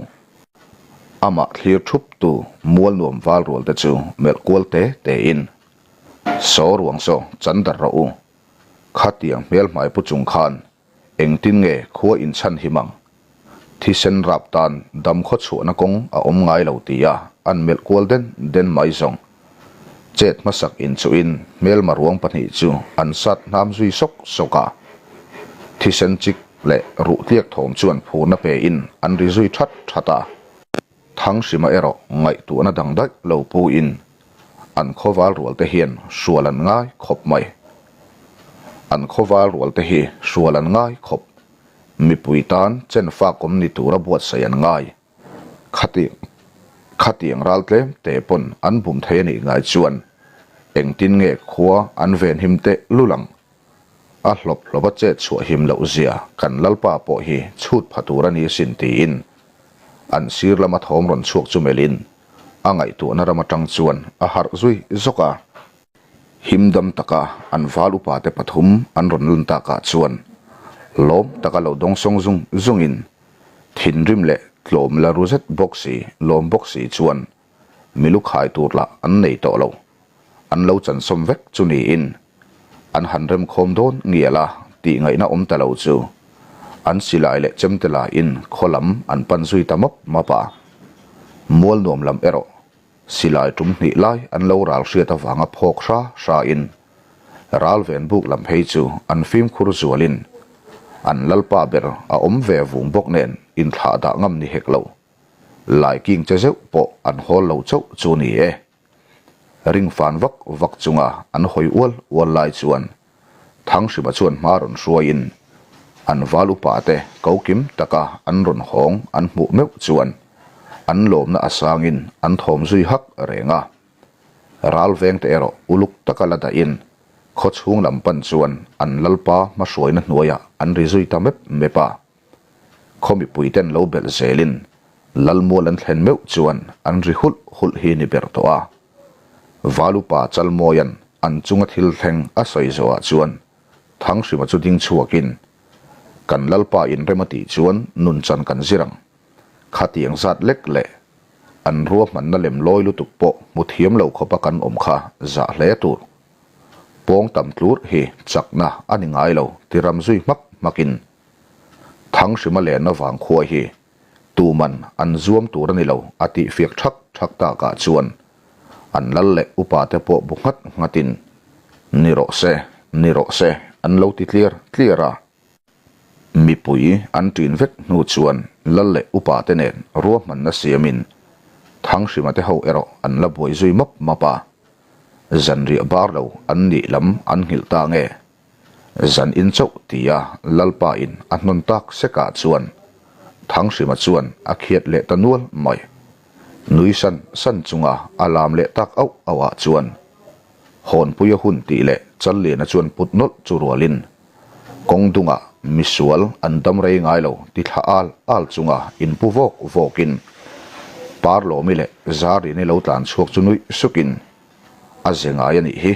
Amah thlir thup tu mual nuam val rual te chu melh kual te te in Saw ruang saw chan dar rawh u. Khatiang hmelhmai pu chung khan Engtin nge khua inchhan him ang? Thisen rap tan dam khaw chhuahna kawng a awm ngai lo tia an melh kual den den mai zawng. Chet hmasak inchuhin hmelma ruang pahnih chu an sat hnam zui sawk sawk a. Thisen chik leh ruh tliak thawm chuan phurna pein an ri zui that that a. Thanghrima erawh ngaihtuahna dang daih lo pu in an khawval rual te hian hrual an ngai khawp mai. An khawval rual te hi hrual an ngai khawp. Mipui tan chen fak awm ni tura buatsaih an ngai. Khati khatiang ral tlem te pawn an bum thei a nih ngai chuan engtin nge khua an venhim teh lul ang? A hlawp hlawp a chet chhuah him loh zia kan Lalpa pawh hi chhut pha tur a ni asin tiin an sir lama thawm rawn chhuak chu melhin a ngaihtuahna ram atang chuan a harh zui zawk a. Him dam taka an val upa te pathum an rawn lun takah chuan lawm taka lo dawngsawng zung zungin thinrim leh tlawm la ru zet bawk si lawm bawk si chuan milu khai tur lah an nei tawh lo. An lo chansawm vek chu niin an han remkhawm dawn ngial a tih ngaihna awm ta lo chu an silai leh chemte lain khaw lam an pan zui ta mawp mawp a. Mual nuam lam erawh silai tum hnih lai an lo ral hriat avanga phawk hra hra in ral ven buk lam phei chu an fimkhur zualin an lalpa ber a awm ve vung bawk nen inthlah dah ngam ni hek lo. Lai king che zeuh pawh an hawl lo chauh chu ni e. Ring fan vak vak chunga an hawi ual ual lai chuan Thanghrima chuan hma rawn hruaiin an val upa te ko kim taka an rawn hawng an hmuh meuh chuan an lawmna a sangin an thawm zui hak reng a. Ral veng te erawh uluk taka la dahin khaw chhung lam pan chuan an lalpa hmahruaina hnuaiah an ri zui ta mep mep a. Khaw mipuiten lo belh zelin Lalmual an thlen meuh chuan an ri hulh hulh hi ni ber tawh a. Valupa Chalmawia'n an chunga thil thleng a sawi zawhah chuan Thanghrima chu ding chhuakin, Kan Lalpa inrem a tih chuan nunchan kan zir ang. Khatiang zat lek leh an ruahmanna lem lawi lutuk pawh hmu thiam lo khawpa kan awm kha zah hle tur. Pawng tam tlur hi chakna a ni ngai lo ti ram zui hmak hmakin Thanghrima lenna vang khua hi tuman an zuam tur a ni lo a tih fiak thak thak takah chuan an lal leh upa te pawh bu nghat nghatin ni rawh se, ni rawh se an lo ti tliar tliar a. Mipui an ṭin vek hnu chuan lal leh upa te nen ruahmanna siamin Thanghrima te ho erawh an la buai zui map map a. Zanriah bar lo an nih lam an nghilh ta nge? Zan in chauh tia Lalpa in a hnawn tak sekah chuan Thanghrima chuan a khiat leh ta nual mai. Nui san san chunga a lam leh tak auh auh ah chuan Hawnpuia hun tih leh Challiana chuan put nawlh chu rualin kawng dungah misual an dam rei ngai lo ti thla al al chunga inpu vawk vawkin Parlawmi leh Zarini lo tlan chhuak chu nuih sukin a ze ngai a nih hi.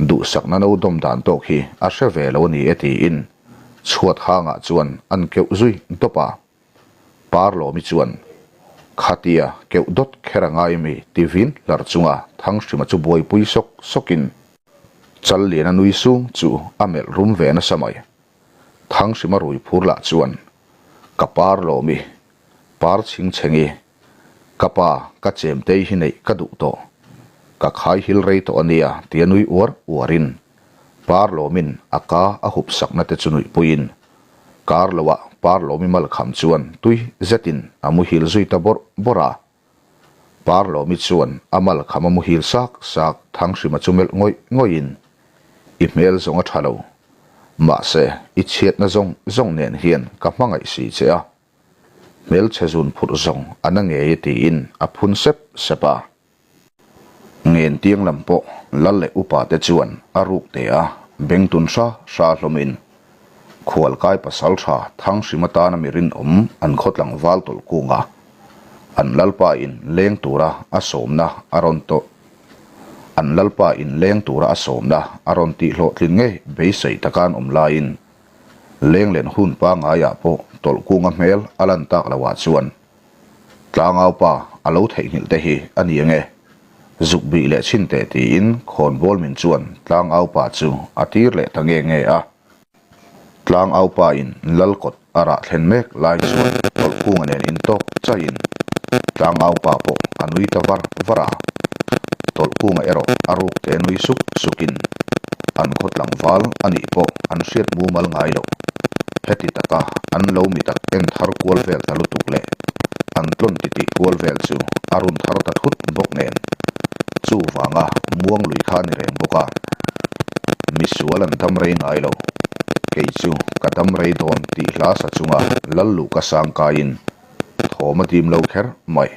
Duhsakna no dawm dan tawk hi a hre ve lo a ni e tiin chhuat hangah chuan an keuh zui dawp a. Parlawmi chuan, Khatia keuh dawt kher a ngai mi ti vin hlar chunga Thanghrima chu buaipui sawk sawkin Challiana nui sung chu a melh rum ve nasa mai. Thanghrima rui phur lah chuan, Ka Parlawmi, par chhing chhengi, ka pa ka chemtei hi neih ka duh tawh, ka khai hil rei tawh a nia tia nui uar uarin Parlawmin a ka a hup sakna te chu nuihpuiin Kar loah Parlawmi malkham chuan tui zetin a muhil zui ta bawrh bawrh a. Parlawmi chuan a malkham a muhil sak sak Thanghrima chu melh ngawih ngawihin, I hmel zawng a tha lo. Mahse, i chhiatna zawng zawng nen hian ka hmangaih si che a. Hmelchhe zun phurh zawng a na ngei e tiin a phun sep sep a. Ngentiang lam pawh lal leh upa te chuan a ruk te a beng tun hra hra hlawmin Khualkai pasaltha Thanghrima tana mi rinawm an khaw tlangval tawlh kunga an lalpa in leng tura a sawmna a rawn tawh an lalpa in leng tura a sawmna a rawn tih hlawhtlin ngei beisei taka an awm laiin Lenglen hun pangaiah pawh tawlh kunga hmel a lan tak loah chuan Tlangau pa a lo theihnghilh te hi a ni ange. Zuk bih leh chhin teh tiin khawnbawl min chuan Tlangau pa chu a tir leh ta nge nge a. Tlangau pa in lal kawt a rah thlen mek lai chuan tawlh kunga nen intawk chaiin Tlangau pa pawh a nui ta var var a. Tawlh kunga erawh a ruk te nui suk sukin an khaw tlangval a nih pawh an hriat mumal ngai loh. Heti taka an lo mi tak en thar kual vel ta lutuk leh. An tlawn titih kual vel chu a run thar ta thut bawk nen, chuvanga muang lui kha a ni reng bawk a. Misual an dam rei ngai lo, kei chu ka dam rei dawn tih hla sa chunga lal luh ka sang kaiin thawm a dim lo kher mai.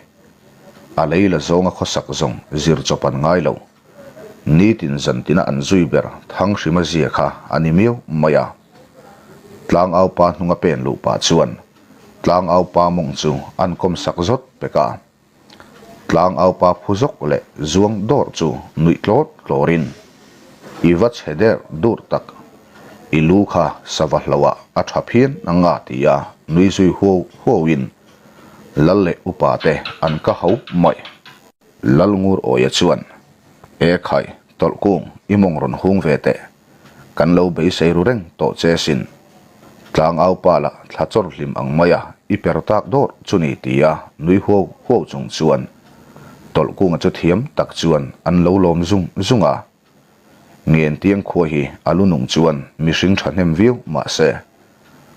A lei la zawnga khawsak zawng zir chawp an ngai lo. Nitin zantina an zui ber Thanghrima zia kha a ni miau mai a. Tlangaupa hnunga pen luh pah chuan Tlangaupa mawng chu an kawm sak zawt pek a. Tlangaupa phu zawk leh zuang dawr chu nuih tlawr tlawrin, I va chhe der dur tak, i lu kha sava hloh ah a tha phian ang a ti a nui zui huau huauin Lal leh upa te an ka ho mai. Lalngur Awia chuan, E khai, tawlhkung, i mawng rawn hung ve teh. Kan lo beisei ru reng tawh che sin. Tlangau pa lah thla chawr hlim ang maia i per tak dawrh chu ni tia nui huau huau chung chuan Tawlhkunga chu thiam tak chuan an lo lawm zung zung a. Ngentiang khua hi a lu nung chuan mihring thahnem viau mahse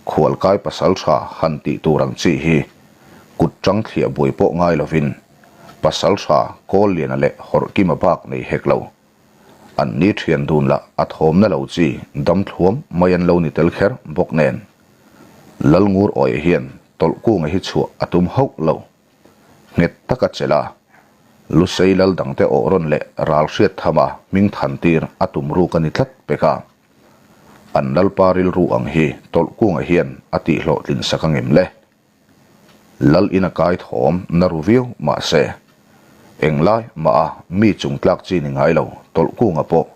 khualkai pasal tha han tih tur ang chi hi kut tang thliah buai pawh ngai lovin pasal tha Kawlliana leh Hawrhkima bak nei hek lo. An ni thian dun lah a thawmna lo chi dam thluam mai an lo ni tel kher bawk nen. Lalngur Awia hian Tawlhkunga hi chhuah a tum hauh lo. Nghet taka chelh a, Lusei lal dangte awh rawn leh ral hriat thama hming than tir a tum ruk a ni tlat pek a. An lalpa rilru ang hi Tawlhkunga hian a tihhlawhtlin sak angem le? Lal in a kai thawm na ru viau mahse, englai mah a mi chung tlak chi ni ngai lo Tawlhkunga pawh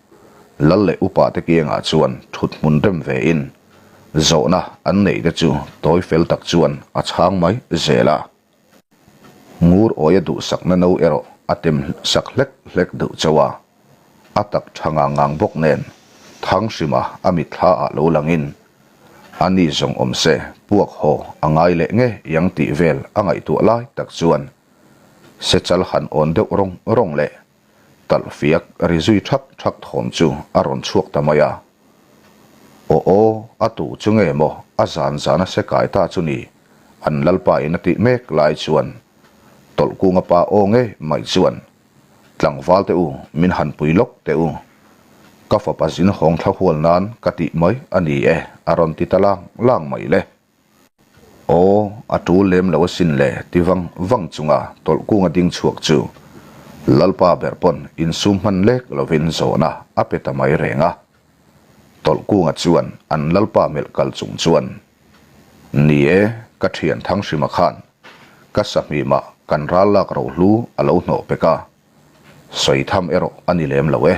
lal leh upa te kiangah chuan thut hmun rem ve in zawhna an neih te chu tawi fel tak chuan a chhang mai zel a. Ngur awia duhsakna no erawh a tem sak hlek hlek deuh chauh a, a tak tha ngang ngang bawk nen Thanghrima a mitthla ah lo langin a ni zawng awm se puak haw a ngai leh nge yang tih vel a ngaihtuah lai tak chuan sechal han awn deuh rawng rawng leh Talhfiak ri zui thak thak thawm chu a rawn chhuak ta mai a. Aw aw, a tu chu nge maw a zan zan a se kai ta chu ni, an lalpa in a tih mek lai chuan Tawlhkunga pa aw nge mai chuan Tlangval te u min han pui lawk teh u, ka fapa zin hawng thla hual nan ka tih mai a ni e a rawn ti ta lang lang mai le. Aw, a tul lem lo asin le ti vang vang chunga Tawlhkunga ding chhuak chu Lalpa ber pawn insum hman lek lovin zawhna a pe ta mai reng a. Tawlhkunga chuan an Lalpa melh kal chung chuan, Ni e, ka thian Thanghrima khan ka sahmimah kan ral lak rohlu a lo hnawh pek a, sawi tham erawh a ni lem lo e.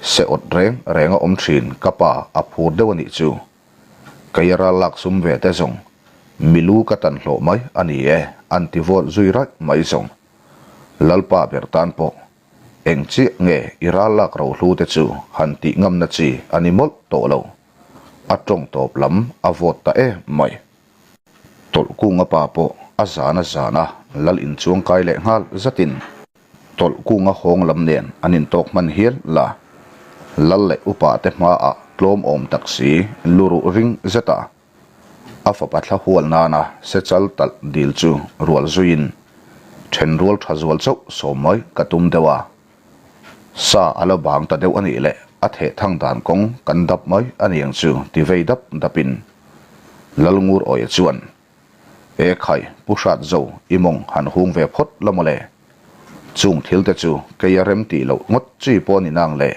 Se awt reng reng a awm thin ka pa a phur deuh a nih chu. Kei a ral lak sum ve te zawng, mi lu ka tan hlawh mai a ni e, an ti vawt zui raih mai zawng. Lalpa ber tan pawh, eng chiah nge i ral lak rohlu te chu han tih ngamna chi a ni mawlh tawh lo. A tawng tawp lam a vawt ta em mai. Tawlhkunga pa pawh a zan a zan a lal inchuang kai leh nghal zatin Tawlhkunga hawng lam nen an intawk hman hial la, lal leh upa te hmaah tlawm awm tak si luruh ring zet a, a fapa thla hual nana sechal talh dil chu rual zuiin then rual tha zual chauh sawm mai ka tum deuh a. Sa a la bang ta deuh a nih leh a theh thang dan kawng kan dap mai a niang chu ti vei dap dapin Lalngur Awia chuan E khai, Pu Hrat Zo, i mawng han hung ve phawt la maw le? Chung thil te chu kei a rem tih loh ngawt chi pawh a ni nang le.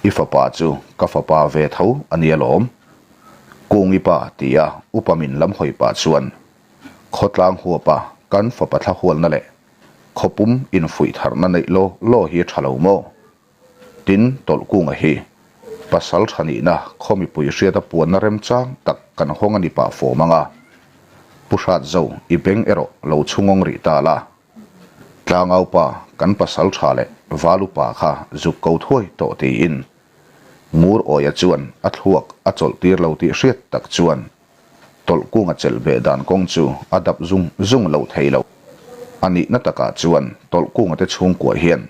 I fapa chu ka fapa ve tho a ni alawm. Kungi pa ti a upa min lam hawi pah chuan khawtlang huapa kan fapa thla hualna leh khawpum infuih tharna neih law law hi a tha lo maw? Tin, Tawlhkunga hi pasal tha nihna khaw mipui hriata puanna remchang tak kan hawng a ni pah fawm ang a. Pu Hrat Zo, i beng erawh lo chhungawng rih ta la. Tlangaupa, kan pasal tha leh Valupa kha zuk ko thuai tawh tiin Ngur Awia chuan a thluak a chawlh tir lo tih hriat tak chuan Tawlhkunga chelh beh dan kawng chu a dap zung zung lo thei lo. A nihna takah chuan Tawlhkunga te chhungkua hian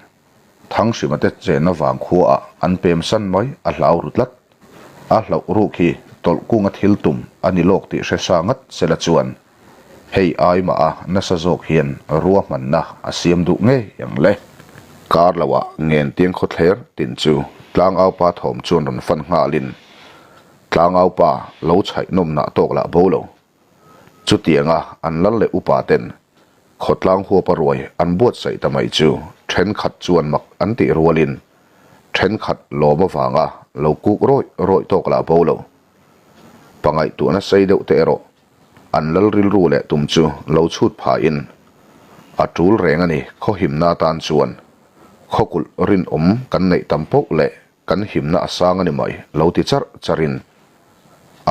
Thanghrima te chenna vang khuaah an pem san mai a hlau ru tlat. A hlauh ruk hi Tawlhkunga thil tum a ni lawk tih hre sa ngat sela chuan. Hei ai mah a nasa zawk hian ruahmanna a siam duh ngei ang le. Kar loah Ngentiang khawthler tin chu Tlangaupa thawm chuan rawn fan nghalin Tlangaupa lo chhaih nawmnah tawk lah bo lo. Chutianga an lal leh upa ten khawtlang huapa ruai an buatsaih ta mai chu thenkhat chuan mak an tih rualin thenkhat lawm avanga lo kuk rawih rawih tawk lah bo lo. Pangaihtuahna sei deuh te erawh An lal rilru leh tum chu lo chhut phahin a tul reng a ni. Khaw himna atan chuan khawkulh rinawm kan neih tam poh leh kan himna a sang a ni mai lo ti charh charhin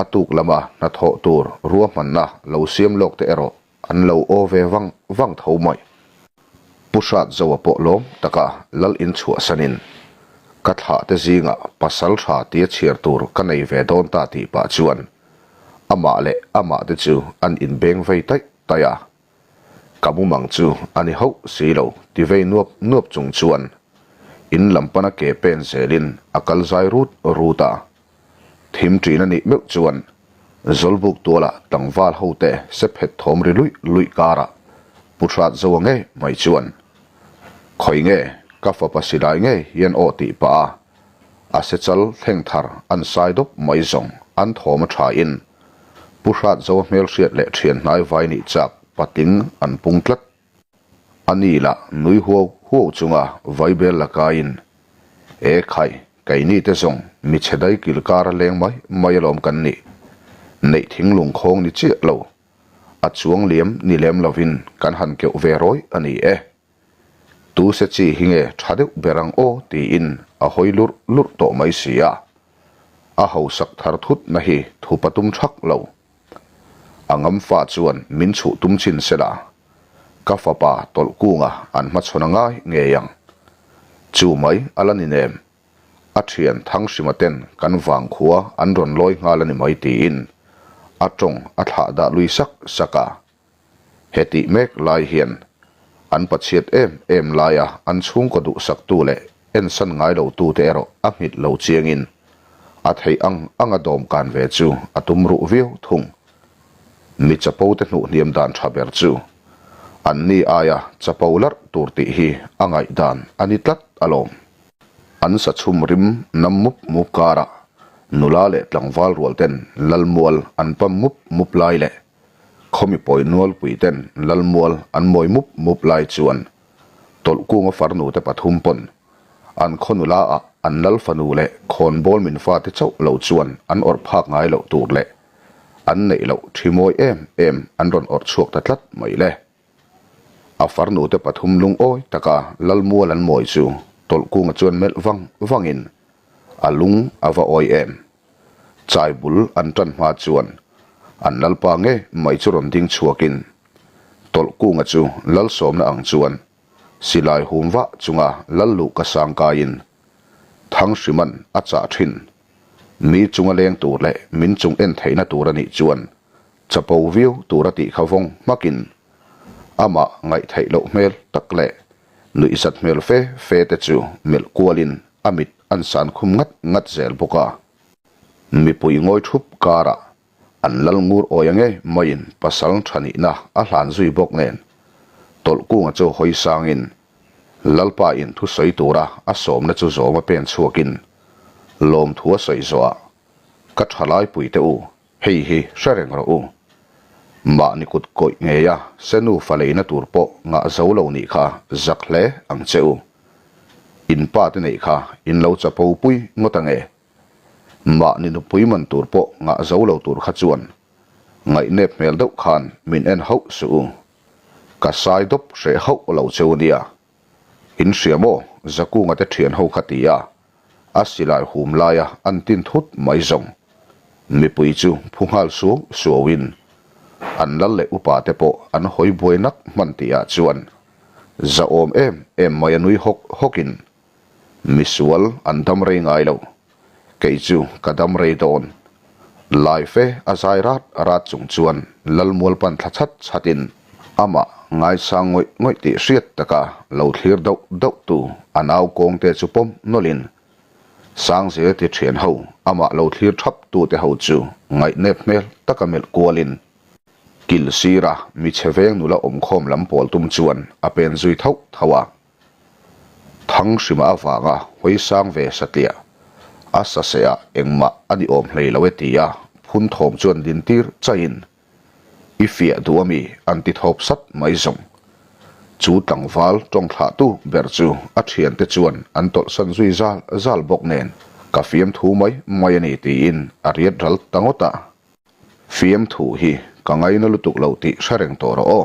a tuk lama hnathawh tur ruahmanna lo siam lawk te erawh an lo aw ve vang vang tho mai. Pu Hrat Zoa pawh lawm taka lal in chhuahsanin ka thlah te zingah pasal tha tia chhiar tur ka nei ve dawn ta tih pah chuan amah leh amah te chu an inbeng vei taih taih a, ka mumang chu a ni hauh si lo ti vei nuap nuap chung chuan in lam pana ke pen zelin a kal zai rut rut a. Thim ṭin a nih meuh chuan Zawlbuk tualah tlangval hote se phet thawm ri luih luih karah Pu Hrat Zoa ngei mai chuan, Khawi nge ka fapa silai ngei hian aw tih pah a, a se chal thleng thar an sai dawp mai zawng an thawm a ṭha in Pu Hrat Zoa hmelhriat leh ṭhian hnai vai nih chak patling an pung tlat. A ni lah nui huau huau chunga vaibel la kaiin, E khai, keini te zawng mi chhe dai kil kar a leng mai mai alawm kan nih. Neih thinglung khawng ni chiah lo, a chuang liam ni lem lovin kan han keuh ve rawih a ni e. Tu se chi hi nge tha deuh ber ang aw tiin a hawi lurh lurh tawh mai si a. A hausak thar thut na hi thu patum thak lo. A ngam fa chuan min chhuh tum chin se la, ka fapa tawlh kunga an hmachhawn a ngai ngei ang. Chu mai a la ni nem, a thian Thanghrima ten kan vangkhua an rawn lawi nghal a ni mai tiin a tawng a thlah dah lui sak sak a. Hetih mek lai hian an pachhiat em em laia an chhungkaw duhsaktu leh ensan ngai lotute erawh a nghit lo chiangin a theih ang anga dawmkan ve chu a tum ruh viau thung. Mi chapo te hnuhhniam dan tha ber chu anni aia chapo larh tur tih hi a ngaihdan a ni tlat alawm. An sa chhum rim nam mup mup karah nula leh tlangval rual ten lalmual an pam mup mup lai leh Khawmi pawi nualpui ten Lalmual an mawi mup mup lai chuan Tawlhkunga farnu te pathum pawn an khaw nula ah an lal fanu leh khawnbawl min fate chauh lo chuan an awrh phak ngai loh tur leh an neih loh thi mawi em em an rawn awrh chhuak ta tlat mai le. A farnu te pathum lungawi taka Lalmual an mawi chu Tawlhkunga chuan melh vang vangin a lung a va awi em. Chai bul an tan hma chuan an lalpa nge mai chu rawn ding chhuakin Tawlhkunga chu lalsawmna ang chuan silai hum vah chunga lal luh ka sang kaiin Thanghriman a chah thin. Mi chunga leng tur leh min chung en theihna tur a nih chuan chapo viau tur a tih kha vawng hmakin amah ngaihtheih loh hmel tak leh nuihzat hmel fe fe te chu melh kualin a mit an san khum ngat ngat zel bawk a. Mipui ngawi thup karah an lal ngur awi a ngei maiin pasal tha nihna a hlan zui bawk nen Tawlhkunga chu hawi sangin Lalpa in thusawi tura a sawmna chu zawm a pen chhuakin lawmthu a sawi zawhah ka thalai puite u Hei hi hre reng rawh u. Mahni kut kawih ngeia se nufa leina tur pawh ngah zo lo nih kha zak hle ang che u. In pa te neih kha in lo chapo pui ngawt ange. Mahni nupui man tur pawh ngah zo lo tur kha chuan ngaihnep hmel deuh khan min en hauh suh u. Ka sai dawp hreh hauh lo che u nia. In hria maw? Zakunga te thian ho kha ti a, a silai hum laia an tin thut mai zawng. Mipui chu phu nghal suau suauin an lal leh upa te pawh an hawi buai nak hman tihah chuan zahawm em em mai a nui hawk hawkin Misual an dam rei ngai lo, kei chu ka dam rei dawn. Lai fe a zai rat rat chung chuan Lalmual pan thla chhat chhatin amah ngaisang ngawih ngawih tih hriat taka lo thlir dauh dauh tu a nau kawngte chu pawm nawlhin Sangzel ti thian ho amah lo thlir thap tute ho chu ngaihnep hmel taka melh kualin. Kil sira michhe veng nula awmkhawm lam pawl tum chuan a pen zui thauh thauh a. Thang hrima avanga hawi sang ve satliah a saseh ah engmah a ni awm hlei lo e tia phun thawm chuan din tir chaihin I fiah duh ami an ti thawp sat mai zawng. Chu tlangval tawng thlahtu ber chu a thiante chuan an tawlhsan zui zal zal bawk nen ka fiamthu mai mai a ni tiin a riat ral ta ngawt a. Fiamthu hi ka ngaina lutuk lo tih hre reng tawh rawh aw.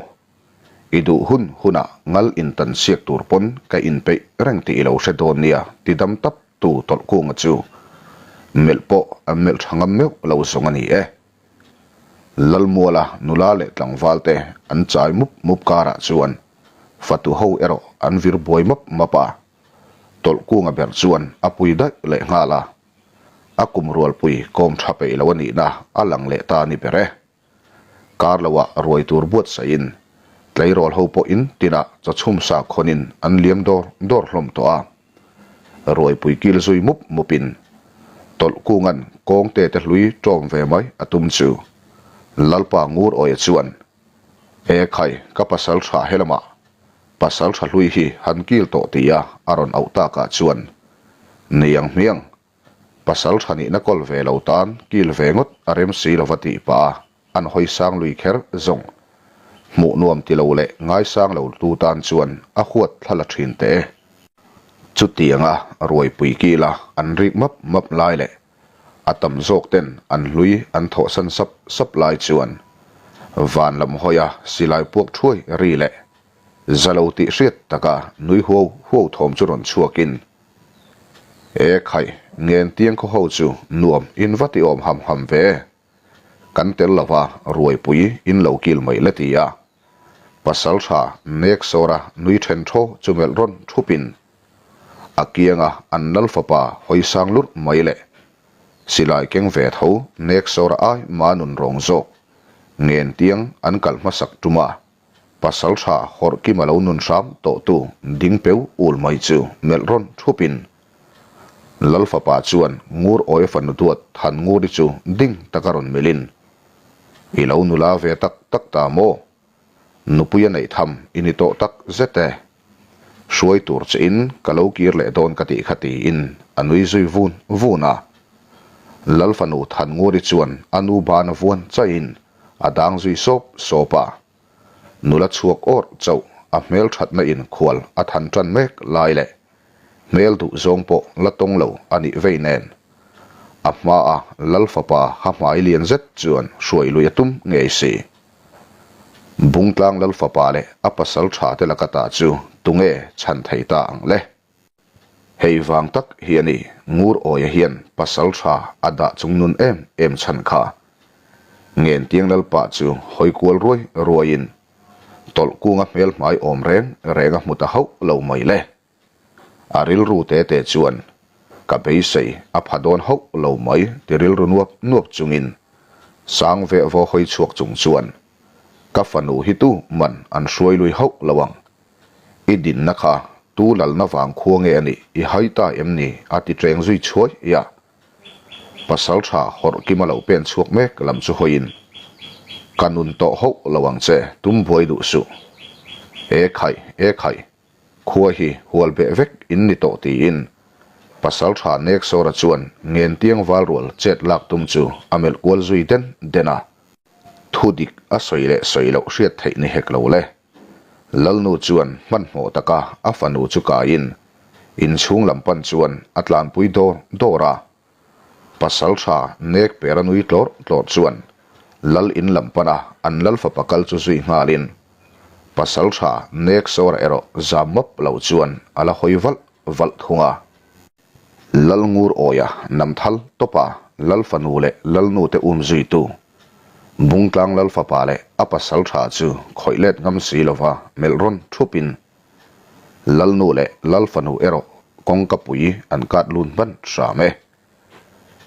I duh hun hunah ngal intan siak tur pawn ka inpeih reng tih i lo hre dawn nia ti dam tap tu Tawlhkunga chu melh pawh an melh tha ngam meuh lo zawng a ni e. Lalmuala nula leh tlangval te an chai mup mup karah chuan fatu ho erawh an vir buai map map a, Tawlhkunga ber chuan a pui daih leh nghal a, a kum rualpui kawm tha peih lo a nihna a lang leh ta a ni ber e. Kar loah ruai tur buatsaihin tleirawl ho pawh in tinah chawchhum sa khawnin an liam dawr dawr hlawm tawh a. Ruaipui kil zui mup mupin Tawlhkunga'n kawngte te hlui ṭawm ve mai a tum chu Lalpa Ngur Awia chuan, E khai, ka pasal ṭha helamah pasal ṭha hlui hi han kil tawh tia a rawn auh takah chuan, Niang hmiang, Pasal tha nihna kawl ve lo tan kil ve ngawt a rem si lova tih pah a an hawi sang lui kher zawng. Hmuh nuam ti lo leh ngaisang lo tu tan chuan a huat thla la thin teh e. Chutianga ruaipui kila an rik map map lai leh a tam zawk ten an hlui an thawhsan sap sap lai chuan van lam hawia silai puak thuai ri leh za lo tih hriat taka nui huau huau thawm chu rawn chhuakin E khai, ngen tiang khaw ho chu nuam in va ti awm ham ham ve. Kan tel lova ruaipui in lo kil mai le ti a. Pasal tha nek sawra nui then thaw chu melh rawn thup in a kianga an lal fapa hawi sang lurh mai le. Silai keng ve tho nek sawra ai ma nun rawng zawk ngen tiang an kal hmasak tum a. Pasal tha hawrh kim a lo nun hram tawhtu ding peu ul mai chu melh rawn thupin Lal fapa chuan ngur awi fanu duat than nguri chu ding taka rawn melhin, I lo nula ve tak tak ta maw? Nupui a neih tham i ni tawh tak zet e. Hruai tur che in ka lo kir leh dawn ka tih kha tiin a nui zui vun vun a. Lal fanu than nguri chuan a nu ban a vuan chaihin a dang zui sawp sawp a. Nula chhuak awrh chauh a hmel thatna in khual a than tan mek lai leh hmel duh zawng pawh la tawng lo a nih vei nen a hma a Lal fapa ha hmai lian zet chuan hruai lui a tum ngei si. Bungtlang Lal fapa leh a pasal tha te laka ta chu tunge chhan thei ta ang le? Hei vang tak hi a ni, Ngur Awia hian pasal tha a dah chung nun em em chhan kha. Ngentiang Lalpa chu hawi kual ruai ruaiin tawlh kunga hmel hmai awm reng reng a hmu ta hauh lo mai le. A rilru te te chuan ka beisei a pha dawn hauh lo mai ti rilru nuap nuap chungin sang veh vaw hawi chhuak chung chuan ka fanu hi tu man an hruai lui hauh lo ang. I dinna kha tu lalna vang khua nge a nih i hai ta em ni? a ti ṭeng zui chhuai a. Pasal ṭha hawrh kima lo pen chhuak mek lam chu hawiin, Ka nun tawh hauh lo ang che, tum buai duh suh. E khaih, e khaih, khua hi hual beh vek in ni tawh tiin Pasal ṭha Neksawra chuan Ngentiang Valrual chet lak tum chu a melh kual zui den den a. Thu dik a sawi leh sawi loh hriat theih ni hek lo le. Lalnu chuan hmanhmawh taka a fanu chu kaiin inchhung lam pan chuan a tlanpui dawr dawr a. Pasal tha nek pera nui tlawrh tlawrh chuan lal in lam pana an lal fapa kal chu zui nghalin pasal tha nek sawra erawh zam map lo chuan a la hawi valh valh thung a. Lalngur awia namthal tawpa Lal fanu leh Lalnu te um zuitu Bungtlang Lal fapa leh a pasal tha chu khawih let ngam si lova melh rawn thupin Lalnu leh Lal fanu erawh kawngka pui an kat lun hman hram e.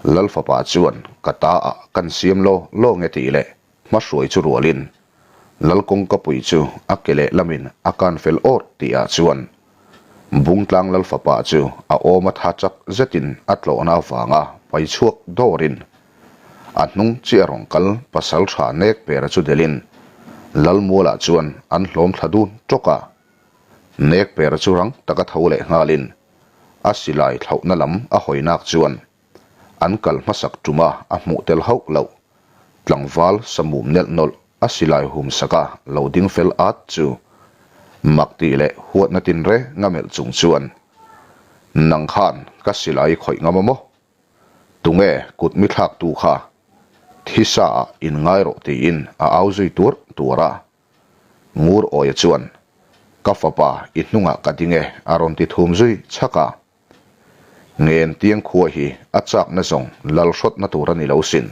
Lal fapa chuan ka ta ah kan siam law law nge tih leh hmahruai chu rualin Lal kawngka pui chu a ke leh lamin a kan fel awrh tih ah chuan Bungtlang Lal fapa chu a awm a tha chak zetin a tlawhna avanga pai chhuak dawrin a hnung chiah rawng kal pasal tha nek pera chu delin. Lalmualah chuan an hlawm thla dun tawk a. Nek per chu rang taka tho leh nghalin a silai thlauhna lam a hawi nak chuan an kal hmasak tuma a hmuh tel hauh loh tlangval samum nelh nawlh a silai hum saka lo ding fel at chu mak tih leh huatna tinreng a melh chung chuan, Nang khan ka silai i khawih ngam a maw? Tunge kut mi thlaktu kha thisa ah in ngai rawh tiin a au zui tuar tuar a. Ngur Awia chuan, Ka fapa i hnungah ka ding e a rawn ti thum zui chhak a. Ngen tiang khua hi a chakna zawng lal hrawtna tur a ni lo sin.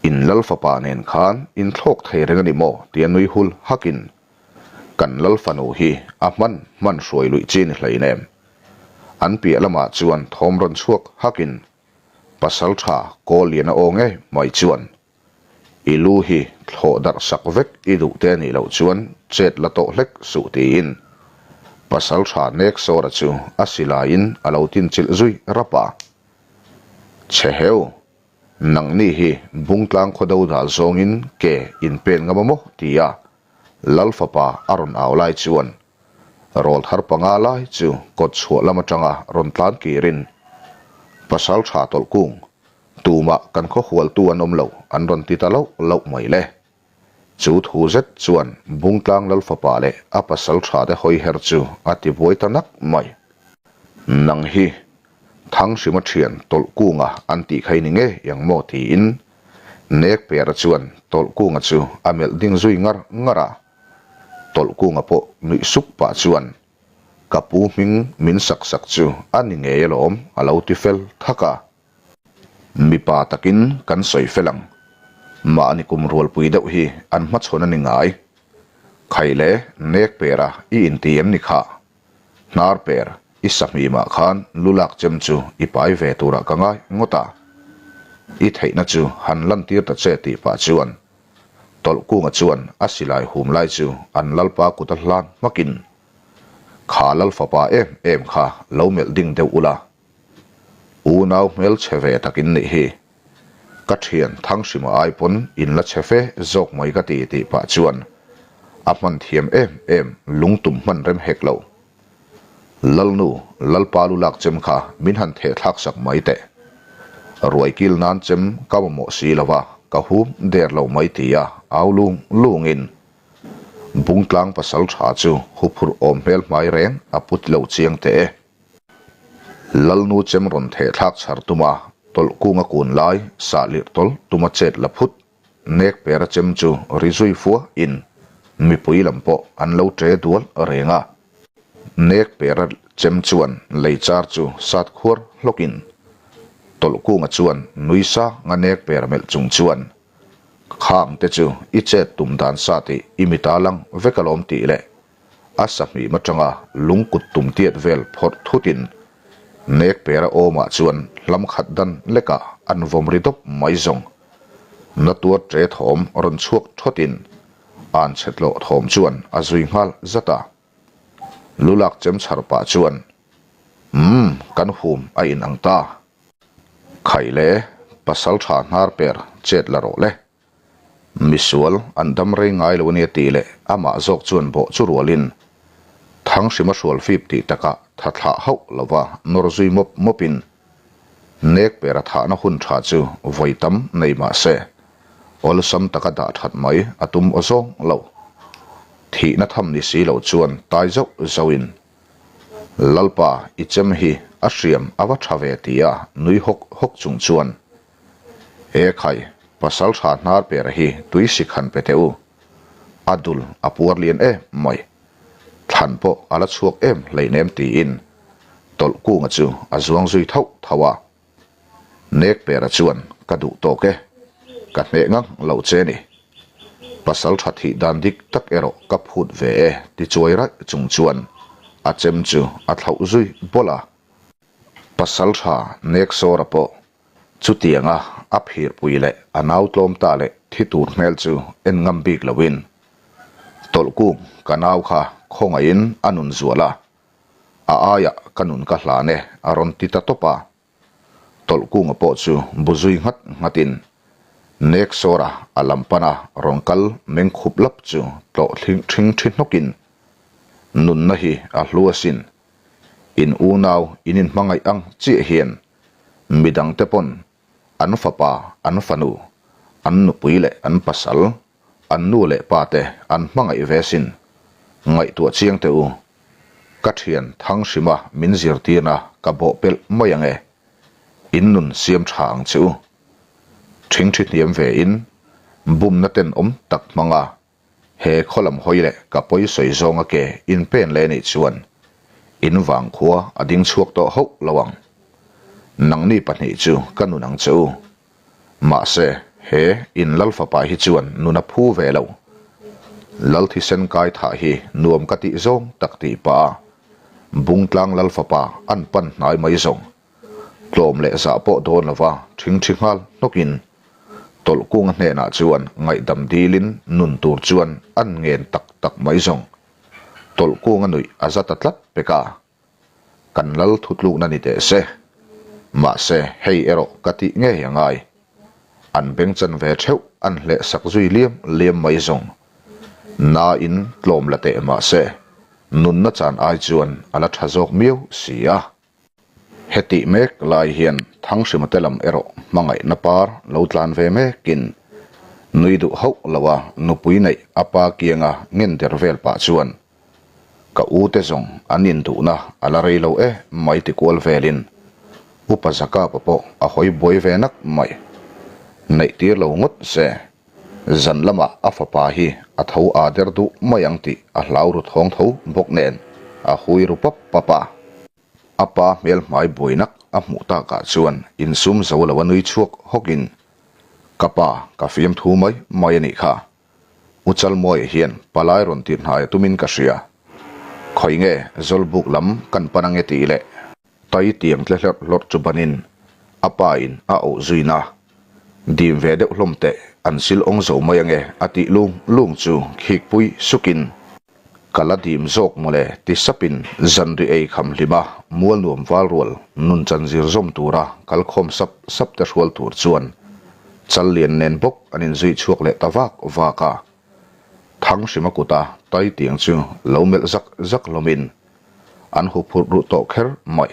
In lal fapa nen khan in thlawk thei reng a ni maw tia nui hul hakin kan lal fanu hi a hman hman hruai luih chi ni hleinem. An piah lamah chuan thawm rawn chhuak hakin Pasaltha Kawlliana aw ngei mai chuan I lu hi thlawh darh sak vek i duh te anih loh chuan chet la tawh hlek suh tiin pasal tha nek sawra chu a silaiin a lo tinchilh zui rap a. Chhe heu, nangni hi Bungtlang khaw do dal zawngin ke in pen ngam a maw? tia Lal fapa a rawn au lai chuan rawl thar panga lai chu kawt chhuah lam atanga rawn tlan kirin pasal tha tawlh kung Tumah kan khaw hualtu an awm lo, an rawn ti ta loh loh mai le. Chu thu zet chuan Bungtlang Lalfapa leh a pasal tha te hawi her chu a ti buai ta nak mai. Nang hi Thanghrima thian Tawlhkunga an tih kha i ni ngei ang maw tiin Nekpera chuan Tawlhkunga chu a melh ding zui ngar ngar a. Tawlhkunga pawh nuih suk pah chuan Ka pu hming min sak sak chu a ni ngei alawm a lo ti fel thak a. Mipa takin kan sawi fel ang. Mahni kum rualpui deuh hi an hmachhawn a ni ngai. Khai le, nek pera i inti em ni khah? Hnar per, i sahmimah khan lu lak chem chu i pai ve turah ka ngai ngawt a. I theihna chu han lantir ta che tih pah chuan Tawlhkunga chuan a silai hum lai chu an lalpa kut a hlan hmakin, Kha lalfapa em em kha lo melh ding deuh ula, Unau hmel chhe ve tak in nih hi. Ka thian Thanghrima ai pawn in la chhe fe zawk mai ka ti tih pah chuan a hman thiam em em lungtum hman rem hek lo. Lalnu, Lalpa lu lak chem kha min han theh thlak sak mai teh. Ruai kil nan chem ka mamawh si lo va, ka hum der lo mai ti a au lung lungin Bungtlang pasal tha chu huphurh awm hmel hmai reng a put lo chiang teh e. Lalnu chem rawn theh thlak chhar tuma tawlh kunga kun lai sah lirh tawl tuma chet la phut nek pera chem chu ri zui fua in mipui lam pawh an lo tre dual reng a. Nek pera chem chuan lei char chu sat khuar hlawk in tawlh kunga chuan nui sang a nek pera melh chung chuan khang te chu i chet tum dan sa tih i mita lang vek alawm tih leh A sahmim atanga lung kut tum tiat vel phawrh thutin nek pera awmah chuan hlam khat dan lekah an vawm ri dawp mai zawng. Na tuar tre thawm rawn chhuak thawtin an chhe tlawh thawm chuan a zui nghal zat a. Lulak chem chhar pah chuan, Umm, kan hum a in ang ta. Khai le, pasal tha hnar per chet la rawh le. Misual an dam rei ngai lo ania tih leh amah zawk chuan bawh chu rualin Thanghrima hrual fip tih takah tha thlah hauh lova nawr zui mawp mawpin nek pera thahna hun tha chu vawi tam nei mah se awlsam taka dah that mai a tum aw zawng lo. Thihna tham ni si lo chuan tai zauh zauhin Lalpa i chem hi a hriam a va tha ve tia nui hawk hawk chung chuan E khai, pasal tha hnar pera hi tui sik han pe teh u. A dul a puar lian em mai. Thlan pawh a la chhuak em hleinem tiin tawlh kunga chu a zuang zui thauh thauh a. Nek pera chuan ka duh tawk e, ka hneh ngang lo che ni. Pasal tha thih dan dik tak erawh ka phut ve e ti chuai raih chung chuan a chem chu a thlauh zui bawlh a. Pasal tha nek sawra pawh Chutianga a phirpui leh a nau tlawm ta leh thi tur hmel chu en ngam bik loin Tawlhkung ka nau kha khawngaihin a nun zual a, a aiah ka nun ka hlan e a rawn ti ta tawp a. Tawlhkunga pawh chu bu zui nghat nghatin. Nek sawra a lam pana rawn kal meng khup lap chu tlawh thling ṭhing ṭhi hnawkin, Nunna hi a hlu asin. In unau in inhmangaih ang chiah hian midangte pawn an fapa, an fanu, an nupui leh an pasal, an nu leh pa te an hmangaih ve asin. Ngaihtuah chiang teh u. Ka ṭhian Thanghrima min zirtirna ka bawh pelh mai ang e. In nun siam ṭha ang che u. Ṭhingṭhi hniam ve in bumna tenawm tak hmang a, he khaw lam hawi leh ka pawi sawi zawnga ke in pen leh nih chuan in vang khua a ding chhuak tawh hauh lo ang. Nangni pahnih chu ka nun ang che u. Mahse, he in lal fapa hi chuan nun a phu ve lo. Lal thisen kai thah hi nuam ka tih zawng tak tih pah a, Bungtlang lal fapa an pan hnai mai zawng. Tlawm leh zah pawh dawn lova ṭhingṭhi nghal hnawkin Tawlhkunga hnenah chuan ngaihdam dilin nun tur chuan an ngen tak tak mai zawng. Tawlhkunga nuih a za ta tlat pek a, kan lal thutlukna ni teh se. Mahse, hei erawh ka tih ngei a ngai. An bengchan ve theuh an hleh sak zui liam liam mai zawng. Nain tlawm la teh mahse, nunna chan ai chuan a la tha zawk miau si a. Hetih mek lai hian Thanghrima te lam erawh hmangaihna par lo tlan ve mekin nui duh hauh lo a nupui neih a pa kianga ngen der vel pah chuan ka u te zawng an induhna a la rei lo e mai ti kual velin Upa Zakapa pawh a hawi buai ve nak mai. Neih tir lo ngawt se Zan lamah a fapa hi a tho aa der duh mai ang tih a hlau ru thawng tho bawk nen a hui ru pap pap a. A pa hmel hmai buainak a hmuh takah chuan insum zo lo a nui chhuak hawkin, Ka pa, ka fiamthu mai mai a nih kha. U Chalmawia hian palai rawn tirh hnai a tumin ka hria. Khawi nge Zawlbuk lam kan pan ange tih leh Tai tiang tle hlerh hlawrh chu banin a pa in a auh zuina dim ve deuh hlawm teh an sil awng zo mai ange a tih lung lung chu khikpui sukin Ka la dim zawk mawle ti sapin zanri ei kham hlima mual nuam val rual nun chan zir zawm tura kal khawm sap sap te hrual tur chuan chal lian nen bawk an inzui chhuak leh ta vak vak a. Thanghrima kuta tai tiang chu lo melh zak zak hlawmin an huphurh ruh tawh kher mai.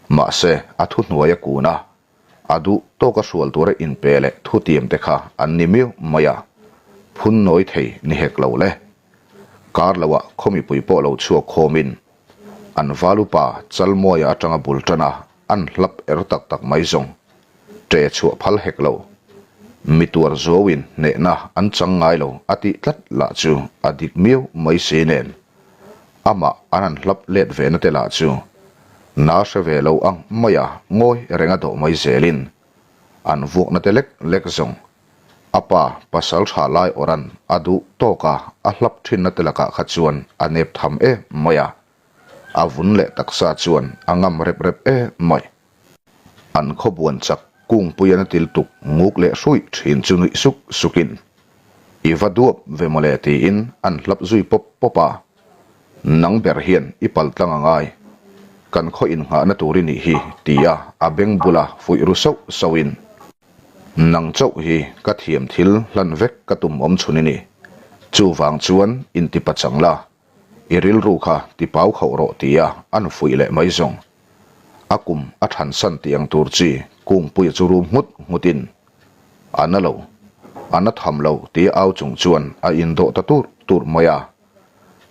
Mahse a thuhnuai a kun a, A duh tawka hrual tura inpe leh thutiam te kha an ni miau mai a, phun nawi thei ni hek lo le. Kar loah khaw mipui pawh lo chhuak khawmin an val upa Chalmuaia atanga bul tan a an hlap er tak tak mai zawng ṭe chhuah phal hek lo. Mi tuar zuauin hnehna an chang ngai lo a tih tlat lah chu a dik miau mai si nen. Amah an han hlap let ve na te lah chu na hre ve lo ang mai a ngawi reng a dawh mai zelin an vuakna te lek lek zawng a pa pasal tha lai awrhan a duh tawk a a hlap thinna te lakah kha chuan a nep tham em mai a, a vun leh taksa chuan a ngam rep rep em mai. An khawbuan chak kungpui an a til tuk nguk leh hruih thin chu nuih suk sukin I va duap ve mawle tiin an hlap zui pawp pawp a, Nang ber hian i pal tlang a ngai, kan khaw innghahna tur i nih hi tia a beng bula fuih ru sauh sauhin Nang chauh hi ka thiam thil hlan vek ka tum awm chhun i ni, chuvang chuan intipachang la, I rilru kha ti pau khauh rawh tia an fuih leh mai zawng. A kum a thansan tih ang tur chi Kungpuia chu rum nghut nghutin a na lo, a na tham lo tia au chung chuan a indawh ta tur tur mai a.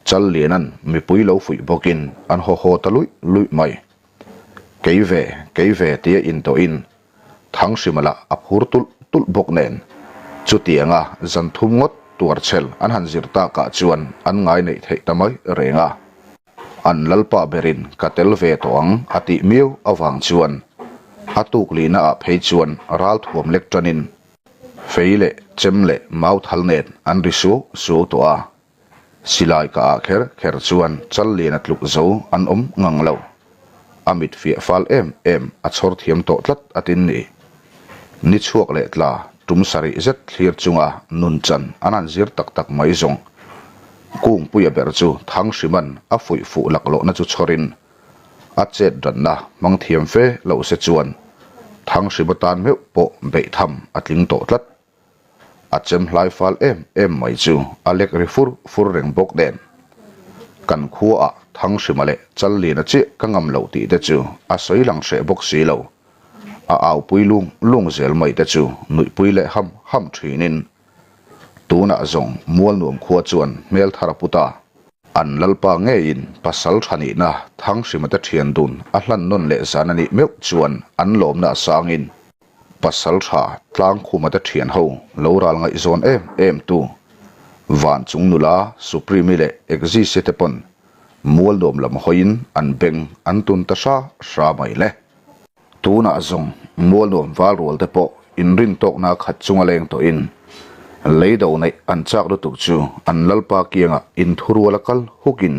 Chal Lianan mipui lo fuih bawkin an haw haw ta luih luih mai. Kei ve, kei ve tia indawhin Thanghrima lah a phur tulh tulh bawk nen, chutianga zan thum ngawt tuarchhel an han zir takah chuan an ngai neih theih ta mai reng a. An lalpa berin ka tel ve tawh ang a tih miau avang chuan a tuk lihna ah phei chuan ral thuam lek tanin fei leh chem leh mau thal nen an ri suau suau tawh a. Silai ka ah kher kher chuan chal lian a tluk zo an awm ngang lo. A mit fiah fal em em a chhawr thiam tawh tlat a tin ni. Ni chhuak leh tla tum sarih zet thlir chunga nun chan an han zir tak tak mai zawng. Kungpuia ber chu Thangsiman a fuih fuh laklawhna chu chhawrin a chet danna hmang thiam fe lo se chuan Thangsima tan meuh pawh beih tham a tling tawh tlat. A chem hlai fal em em mai chu a lek ri fur fur reng bawk nen. Kan khuaah Thanghrima leh Challiana chiah ka ngam loh tih te chu a sawi lang hreh bawk si lo. A aupui lung lung zel mai te chu nuihpui leh ham ham thinin tunah zawng Mualnuam khua chuan hmel thar a pu ta. An lalpa ngeiin pasal tha nihna Thanghrima te thian dun a hlan nawn leh zan a nih meuh chuan an lawmna a sangin pasal tha Tlangkhuma te thian ho lo ral ngaihzawn em em tu Vanchung nula Supreme-i leh Exis-i te pawn Mualnuam lam hawiin an beng an tun ta hra hra mai le. Tunah zawng Mualnuam val rual te pawh inrin tawkna khat chunga leng tawhin lei do neih an chak lutuk chu an Lalpa kiangah inthurual a kal hukin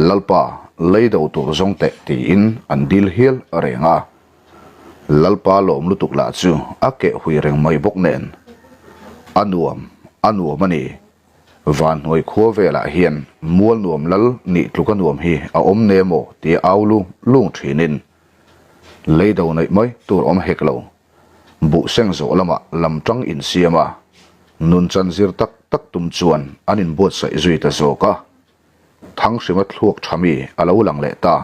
Lalpa lei do tur zawng teh tiin an dil hial reng a. Lalpa lawm lutuk lah chu a keh hui reng mai bawk nen a nuam a nuam a ni. Vanhnuai khua velah hian mual nuam lal nih tluka nuam hi a awm ne maw tia au lung lung thinin lei do neih mai tur awm hek lo. Buh seng zawh lamah lam tang insiam a, nun chan zir tak tak tum chuan an inbuatsaih zui ta zawk a. Thanghrima thluak tha mi a lo lang leh ta.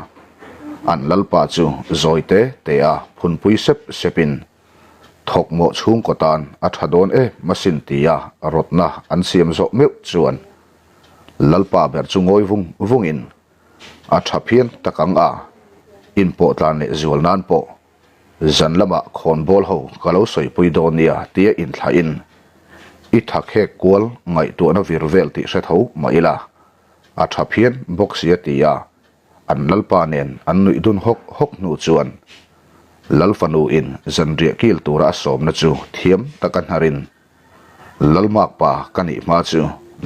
An lalpa chu zawi te te a phunpui sep sepin Thawkmawh chhungkaw tan a tha dawn em asin tia rawtna an siam zawh meuh chuan Lalpa ber chu ngawi vung vungin a tha phian tak ang a, inpawh tlan leh zual nan pawh zan lamah khawnbawl ho ka lo sawipui dawn nia tia inthlahin i tha khek kual ngaihtuahna vir vel tih hre tho mah ila a tha phian bawk sia tia An lalpa nen an nuih dun hawk hawk hnu chuan Lal fanu in zanriah kil tura a sawmna chu thiam taka hnarin, Lalmak pa ka nih hma chu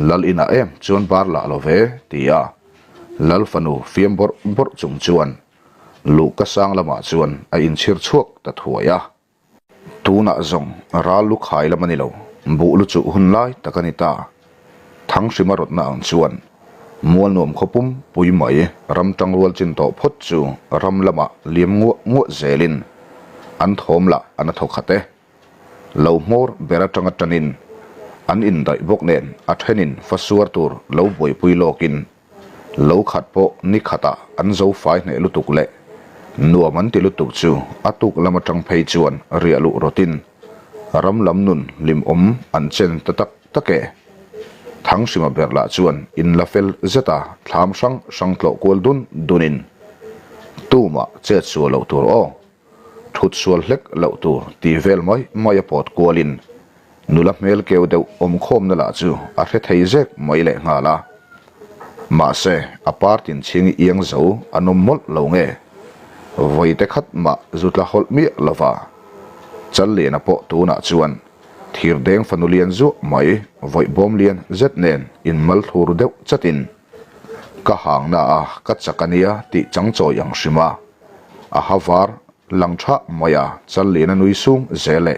Lal inah em chuan bar lah lo ve, ti a Lal fanu fiam bawrh bawrh chung chuan luhka sang lamah chuan a inchhir chhuak ta thuai a. Tunah zawng ral lu khai lam a ni lo, buh lu chuh hun lai tak a ni ta. Thanghrima rawtna ang chuan Mualnuam khaw pum pui mai ram tangrual chin tawh phawt chu ram lamah liam nguah nguah zelin an thawm lah an a thaw khat e. Lo hmawr ber atanga tanin an indaih bawk nen a thenin fa suar tur lo buaipui lawkin Lo khat pawh ni khatah an zo fai hneh lutuk leh nuam an ti lutuk chu a tuk lam atang phei chuan riah luh rawtin ram lam nun hlimawm an chen ta tak tak e. Thanghrima ber lah chuan in la fel zeta thlam hrang hrang tlawh kual dun dunin tumah chet sual loh tur aw. Thut sual hlek loh tur ti vel mai mai a pawt kualin nula hmel keu deuh awmkhawmna lah chu a hre thei zek mai leh nghal a. Mahse, a partin chhing iang zo an awm mawlh lo nge? Vawi te khat mah zu tla hawlh miah lova. Challiana pawh tunah chuan thirdeng fanu lian zuah mai vawi bawm lian zet nen inmal thlur deuh chatin ka hangna a ka chak a nia tih changchawi ang hrim a. A ha var lang tha mai a, Challiana nui sung zel e.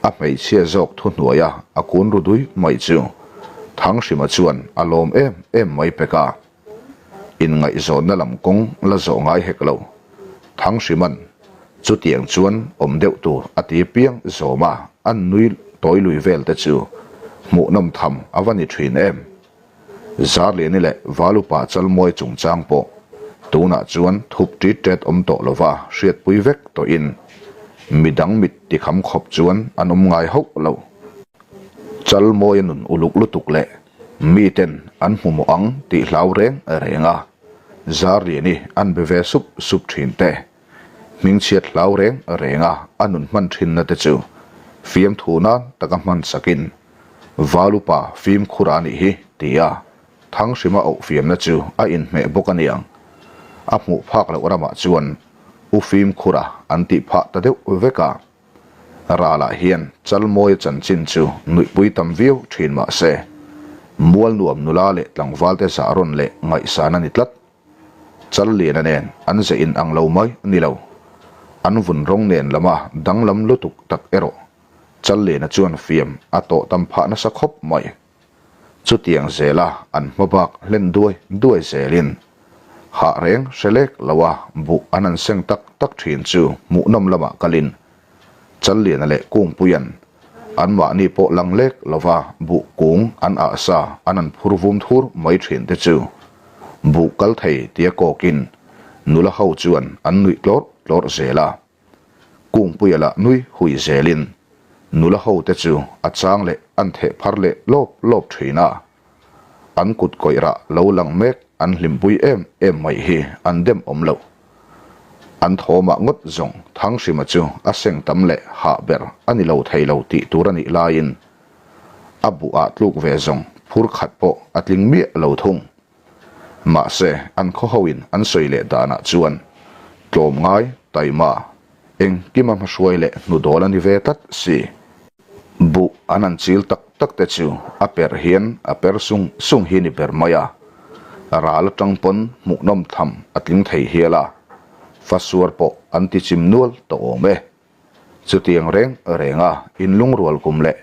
A hmeichhia zawk thuhnuaia a kun ru dui mai chu Thanghrima chuan a lawm em em mai pek a. Inngaihzawnna lam kawng la zawh ngai hek lo. Thanghrima'n chutiang chuan awm deuh tur a ti piang zawm a, an nui tawi lui vel te chu hmuhnawm tham a va ni thin em. Zarliani leh Valupa Chalmawi chungchang pawh tunah chuan thup ṭit ṭet awm tawh lova hriatpui vek tawhin midang mit tikham khawp chuan an awm ngai hauh lo. Chalmawia nun uluk lutuk leh miten an hmu mawh ang tih hlau reng reng a, Zarliani an be ve sup sup ṭhin te, hmingchhiat hlau reng reng a a nun hman ṭhinna te chu fiamthu nan taka hman sakin Valupa fimkhur a nih hi, ti a Thanghrima auh fiamna chu a inhmeh bawk a niang. A hmuh phak loh ramah chuan U Fimkhura an tih phah ta deuh vek a. Ralah hian Chalmawia chanchin chu nuihpui tam viau thin mah se, Mualnuam nula leh tlangvalte zah rawn leh ngaihsan a ni tlat. Challiana nen an ze in ang lo mai ni lo. An vun rawng nen lama danglam lutuk tak erawh Challiana chuan fiam a tawh tam phah nasa khawp mai. Chutiang zela an hma bak hlen duai duai zelin hah reng hre lek loa buh an han seng tak tak thin chu hmuhnawm lamah kalin Challiana leh Kungpuia'n. Anmahni pawh lang lek lova buh kung an ah sa an an phur vum thur mai thin te chu buh kal thei tia kawkin nula ho chuan an nuih tlawrh tlawrh zel a. Kungpuia lah nui hui zelin nula ho te chu a chang leh an theh phar leh lawp lawp thin a. An kut kawih rah lo lang mek an hlimpui em em mai hi an dem awm lo. An thawmah ngawt zawng Thanghrima chu a seng tam leh hah ber a ni lo thei lo tih tur a nih laiin a buh ah tluk ve zawng phur khat pawh a tling miah lo thung. Mahse an khaw hoin an sawi leh danah chuan tlawmngai taima engkima hmahruai leh hnudawl a ni ve tlat si. Buh an han chil tak tak te chu a per hian a per sung sung hi ni ber mai a, ral atang pawn hmuhnawm tham a tling thei hial a, fasuar pawh an ti chim nual tawh awm e. Chutiang reng reng a inlungrual kum leh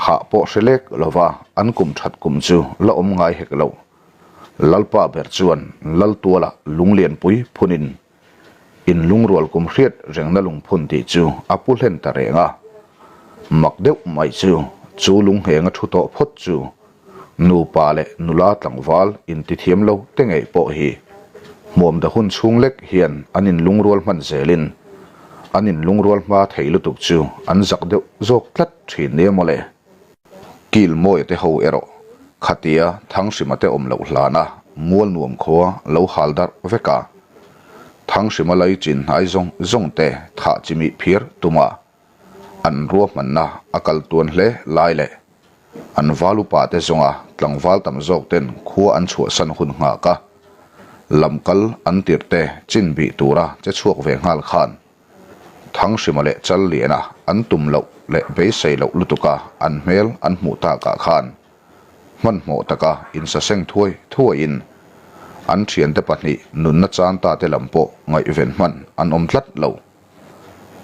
hah pawh hre lek lova an kum that kum chu la awm ngai hek lo. Lalpa ber chuan Laltuala lunglianpui phunin In lungrual kum hriat rengna lungphun tih chu a pu hlen ta reng a. Mak deuh mai chu, chu lunghneng a thu tawh phawt chu nupa leh nula tlangval intithiam lo te ngei pawh hi hmuam da hun chhung lek hian an inlungrual hman zelin an inlungrual hma thei lutuk chu an zak deuh zawk tlat thin nia mawle. Kil Mawia te ho erawh khatia Thanghrima te awm loh hlana mual nuam khua lo hal darh vek a. Thanghrima lai chin hnai zawng zawng te thah chimih phir tuma an ruahmanna a kal tuan hle lai leh an val upa te zawnga tlangval tam zawk ten khua an chhuahsan hun nghak a, lamkal an tirh te chin bih tura che chhuak ve nghal khan Thanghrima leh Challiana an tum loh leh beisei loh lutuka an hmel an hmuh takah khan hmanhmawh taka insaseng thuai thuaiin an thiante pahnih nunna chanta te lam pawh ngaihven hman an awm tlat lo.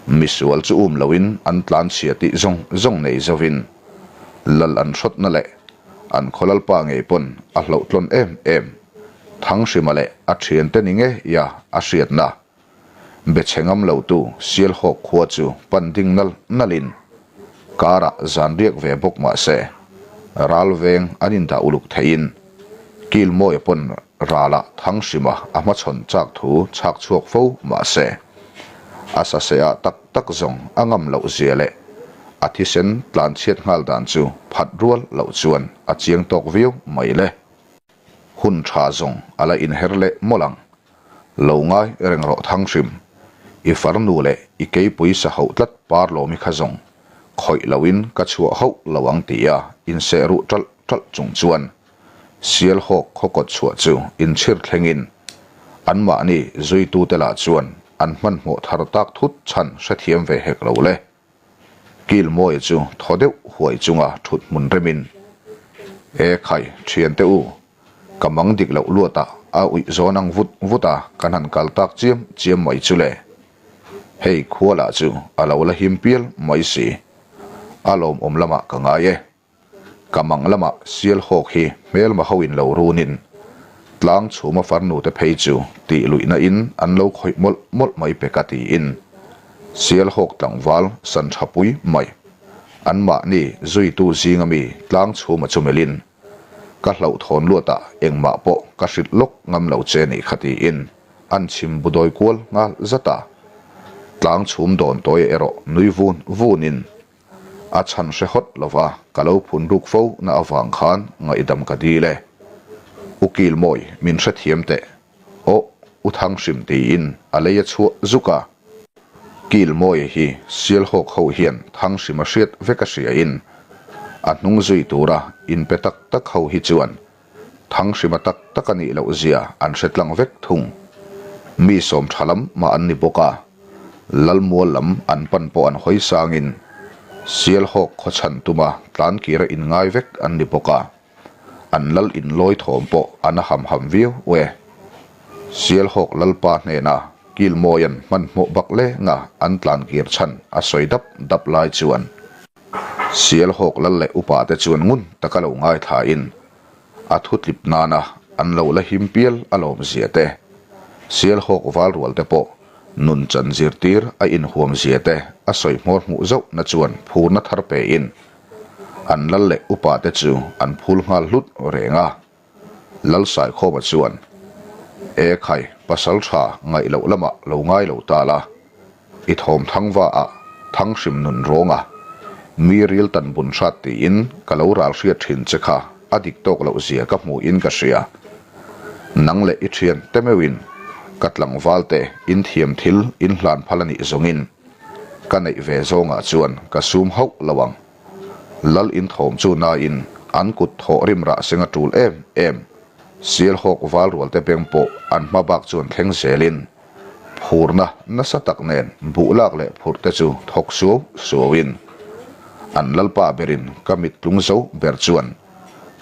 Misual chu um loin an tlanchhia tih zawng zawng nei zovin lal an hrawtna leh an khawlalpa ngei pawn a hlauhtlawn em em Thanghrima leh a thiante ni ngeia a hriatna Be chhe ngam lo tu Sialhawk khua chu pan ding nal nalin karah zan riak ve bawk mah se ral veng an indah uluk theiin Kilmawia pawn ralah Thanghrima a hmachhawn chak thu chhak chhuak fo mah se a sasehah tak tak zawng a ngam loh zia leh a thisen tlan chhiat nghal dan chu phat rual loh chuan a chiang tawk viau mai le. Hun tha zawng a la inher leh mawlh ang. Lo ngai reng rawh Thanghrim, i farnu leh i keipui sa hauh tlat par lawmi kha zawng khawih loin ka chhuah hauh lo ang tia inseh ruh ṭalh ṭalh chung chuan Sialhawk khaw kawt chhuah chu inchhir thlengin anmahni zuitute lah chuan an hmanhmawh thar tak thut chhan hrethiam ve hek lo le. Kilmawia chu thaw deuh huai chunga thut hmun remin, E khai, thiante u, ka mang dik loh luatah a uih zawn ang vut vut a, kan han kal tak chiam chiam mai chu le. Hei khua lah chu a lo la him pial mai si. A lawmawm lamah ka ngai e. Ka mang lamah Sialhawk hi hmelma ho in lo runin tlang chhuma farnu te phei chu tih luihna in an lo khawih mawlh mawlh mai pek a tiin Sialhawk tlangval san tha pui mai an mahni zuitu zinga mi tlang chhuma chu melhin ka hlauhthawn luatah engmah pawh ka hrilh lawk ngam lo che nih kha tiin an chhim bu dawi kual nghal zat a. Tlang chhum dawn tawi erawh nui vun vunin A chhan hre hawt lova ka lo phun ruk fo na avang khan ngaihdam ka dil e. U Kilmawi min hrethiam teh. Aw, U Thanghrim tiin a lei a chhuah zuk a. Kilmawia hi Sialhawk ho hian Thanghrim a hriat vek a hriain a hnung zui tura inpe tak tak ho hi chuan Thanghrima tak tak a nih loh zia an hre tlang vek thung. Mi sawm tha lam mah an ni bawk a, Lalmual lam an pan pawh an hawi sangin Sialhawk khaw chhan tuma tlankira inngai vek an ni bawk a, an lal inlawi thawm pawh a na ham ham viau e. Sialhawk Lalpa hnena Kilmawia'n hmanhmawh bak lenga an tlankir chhan a sawi dap dap lai chuan, Sialhawk lal leh upa te chuan ngun taka lo ngaithlain a thu tlip nana an lo la him pial a lawm zia te, Sialhawk val rual te pawh. Nun chan zirtir a inhuam zia te a sawi hmawr hmuh zauh na chuan phurna thar pe in an lal leh upa te chu an phul nghal hlut reng a. Lal Saikhawma chuan, E khai, pasal tha ngaih loh lamah lo ngai lo ta la, i thawm thangva ah thang hrim nun rawng a, mi ril tan bun hrat tiin ka lo ral hriat thin che kha a dik tawk loh zia ka hmu in ka hria. Nang leh i thian te meuhin ka tlangval te in thiam thil in hlan phal a nih zawngin ka neih ve zawngah chuan ka sum hauh lo ang. Lal in thawm chu nain an kut thawh rim rah seng a tul em em. Sialhawk val rual te beng pawh an hma bak chuan thleng zelin phurna nasa tak nen buh lak leh phurh te chu thawk suau suauin an lalpa berin ka mit tlung zo ber chuan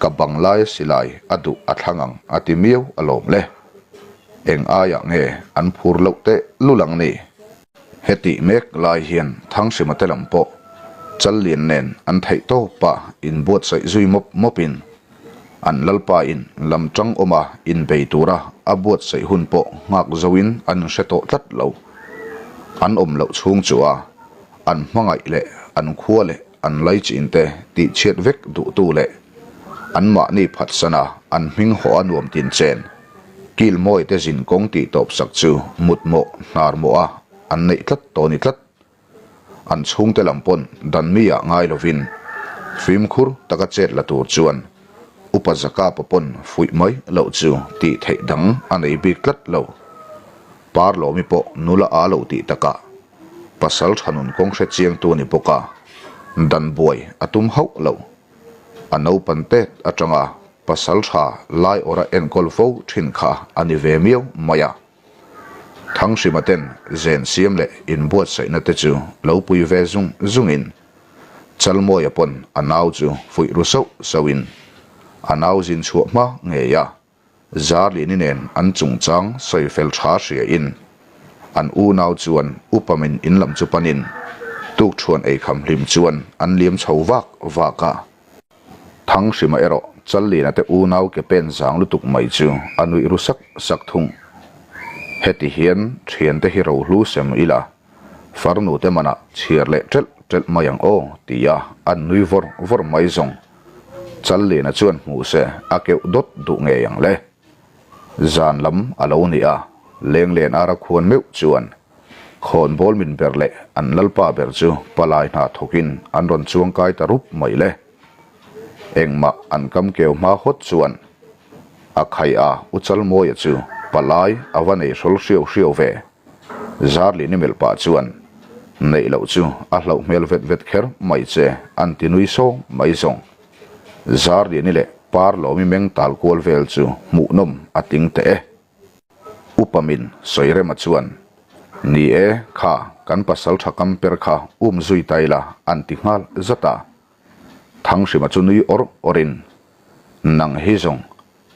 ka bang laia silai a duh a thlang ang a ti miau alawm le. Eng aiah nge an phur loh teh lul ang ni? Hetih mek lai hian Thanghrima te lam pawh Challian nen an theih tawpa inbuatsaih zui mawp mawpin an lalpa in lam tang awma inbei tura a buatsaih hun pawh nghak zoin an inhre tawh tlat lo. An awm loh chhung chu a an hmangaih leh an khua leh an laichin te tihchhiat vek duhtu leh anmahni phatsana an hming hawh a nuam tin chen Kilmawi te zin kawng tih tawp sak chu mutmawh hnar mawh a an neih tlat tawh ni tlat. An chhungte lam pawn dan mi ah ngai lovin fimkhur taka chet la tur chuan Upa Zakapa pawn fuih mai loh chu tih theih dang a nei bik tlat lo. Parlawmi pawh nula aa lo tih takah pasal tha nun kawng hre chiangtu a ni bawk a, dan buai a tum hauh lo. A naupan tet atanga pasal tha lai awra enkawl fo thin kha a ni ve miau mai a. Thanghrima ten zen siam leh inbuatsaihna te chu lo pui ve zung zungin Chalmawia pawn a nau chu fuih ru sauh sauhin a nau zin chhuah hma ngei a. Zarlini nen an chungchang sawi fel tha hria in an unau chuan upa min in lam chu panin tukṭhuan eikham hlim chuan an liam chho vak vak a. Thanghrima erawh Challiana te unau ke pen zang lutuk mai chu a nuih ru sak sak thung. Heti hian thiante hi rohlu sem ila Farnu te manah chhiar leh ṭelh ṭelh mai ang aw tia an nui vawr vawr mai zawng. Challiana chuan hmuh se a keuh dawt duh ngei ang le. Zan lam a lo ni a, Lenglen ara khuan meuh chuan khawnbawl min ber leh an lalpa ber chu palai hna thawkin an rawn chuangkai ta rup mai le. Engmah an kam keu hma hawt chuan a khai a U Chalmawia chu palai a va nei hrawl hriau hriau ve. Zarlini melh pah chuan, Neih loh chu a hlauh hmel vet vet kher mai che, an ti nui sawng mai zawng. Zarlini leh Parlawmi meng tal kual vel chu hmuhnawm a tling teh e. Upa min Sawirema chuan, Ni e, kha kan pasal tha kam per kha um zui ta ila, an ti nghal zat a. Thanghrima chu nui awrh awrhin, Nang hi zawng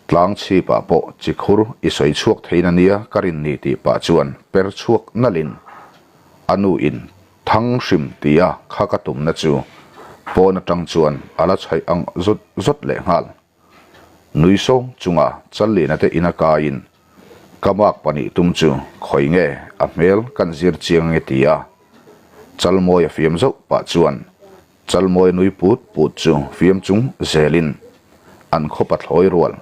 Tlang chhipah pawh chi khur i sawi chhuak thein a nia ka rin ni tih pah chuan per chhuak nalhin a nu in thang hrim tia kha ka tumna chu pawn atang chuan a la chhaih ang zawt zawt leh nghal. Nui sawng chunga Challiana te ina kaiin ka mak pahnih tum chu khawi nge a hmel kan zir chiang ange tia Chalmawi a fiam zauh pah chuan Chalmawi nui put put chu fiam chung zelin an khaw pathlawi rual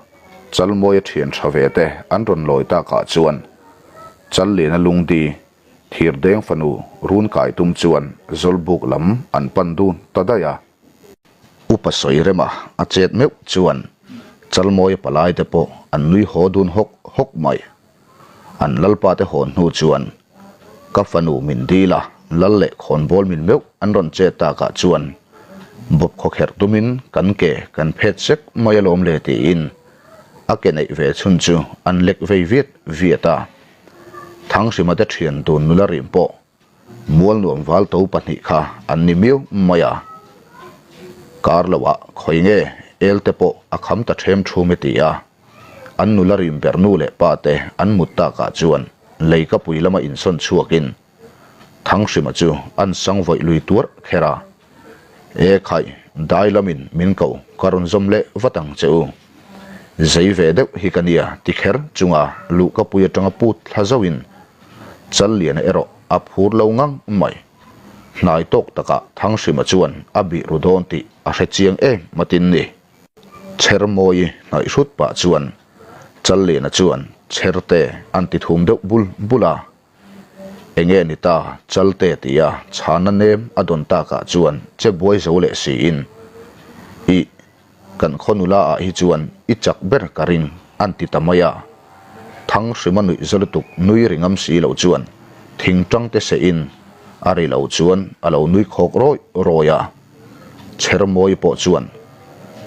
Chalmawia thian tha ve te an rawn lawi takah chuan Challiana lungdi Thirdeng fanu run kai tum chuan Zawlbuk lam an pan dun ta daih a. Upa sawi rema a chet meuh chuan Chalmawia palai te pawh an nui haw dun hawk hawk mai. An lalpa te hawn hnu chuan ka fanu min dil a, lal leh khawnbawl min meuh an rawn che takah chuan bawp khawkherh tumin kan ke kan phet sek mai alawm le tiin a ke neih ve chhun chu an lek vei viat viat a. Thanghrima te thian dun nula rim pawh Mualnuam val to pahnih kha an ni miau mai a, kar loah khawi nge el te pawh a kham ta ṭhem ṭhum e ti a, an nula rim ber nu leh pa te an mut takah chuan leikapui lama insawn chhuakin Thanghrima chu an sang vawih lui tuarh kher a, E khaih, dai lamin min ko ka rawn zawm leh vat ang che u. Zei ve deuh hi ka nia ti kher chunga luhkapui aṭanga put thla zauhin. Challiana erawh a phur lo ngang mai. Hnai tawk takah Thanghrima chuan a bih ru dawn tih a hre chiang em matin ni. Chermawi hnaih hrut pah chuan Challiana chuan Cherte an ti thum deuh bul bul a. Enge ni ta Chalte tia chhana nem a dawn takah chuan che buai zo leh siin, Ih, Kan khaw nula ah hi chuan i chak ber ka ring an ti ta mai a. Thanghrima nuih za lutuk nui ri ngam si lo chuan thing tang te seh in a ri lo chuan a lo nui khawk rawi rawi a. Chermawi pawh chuan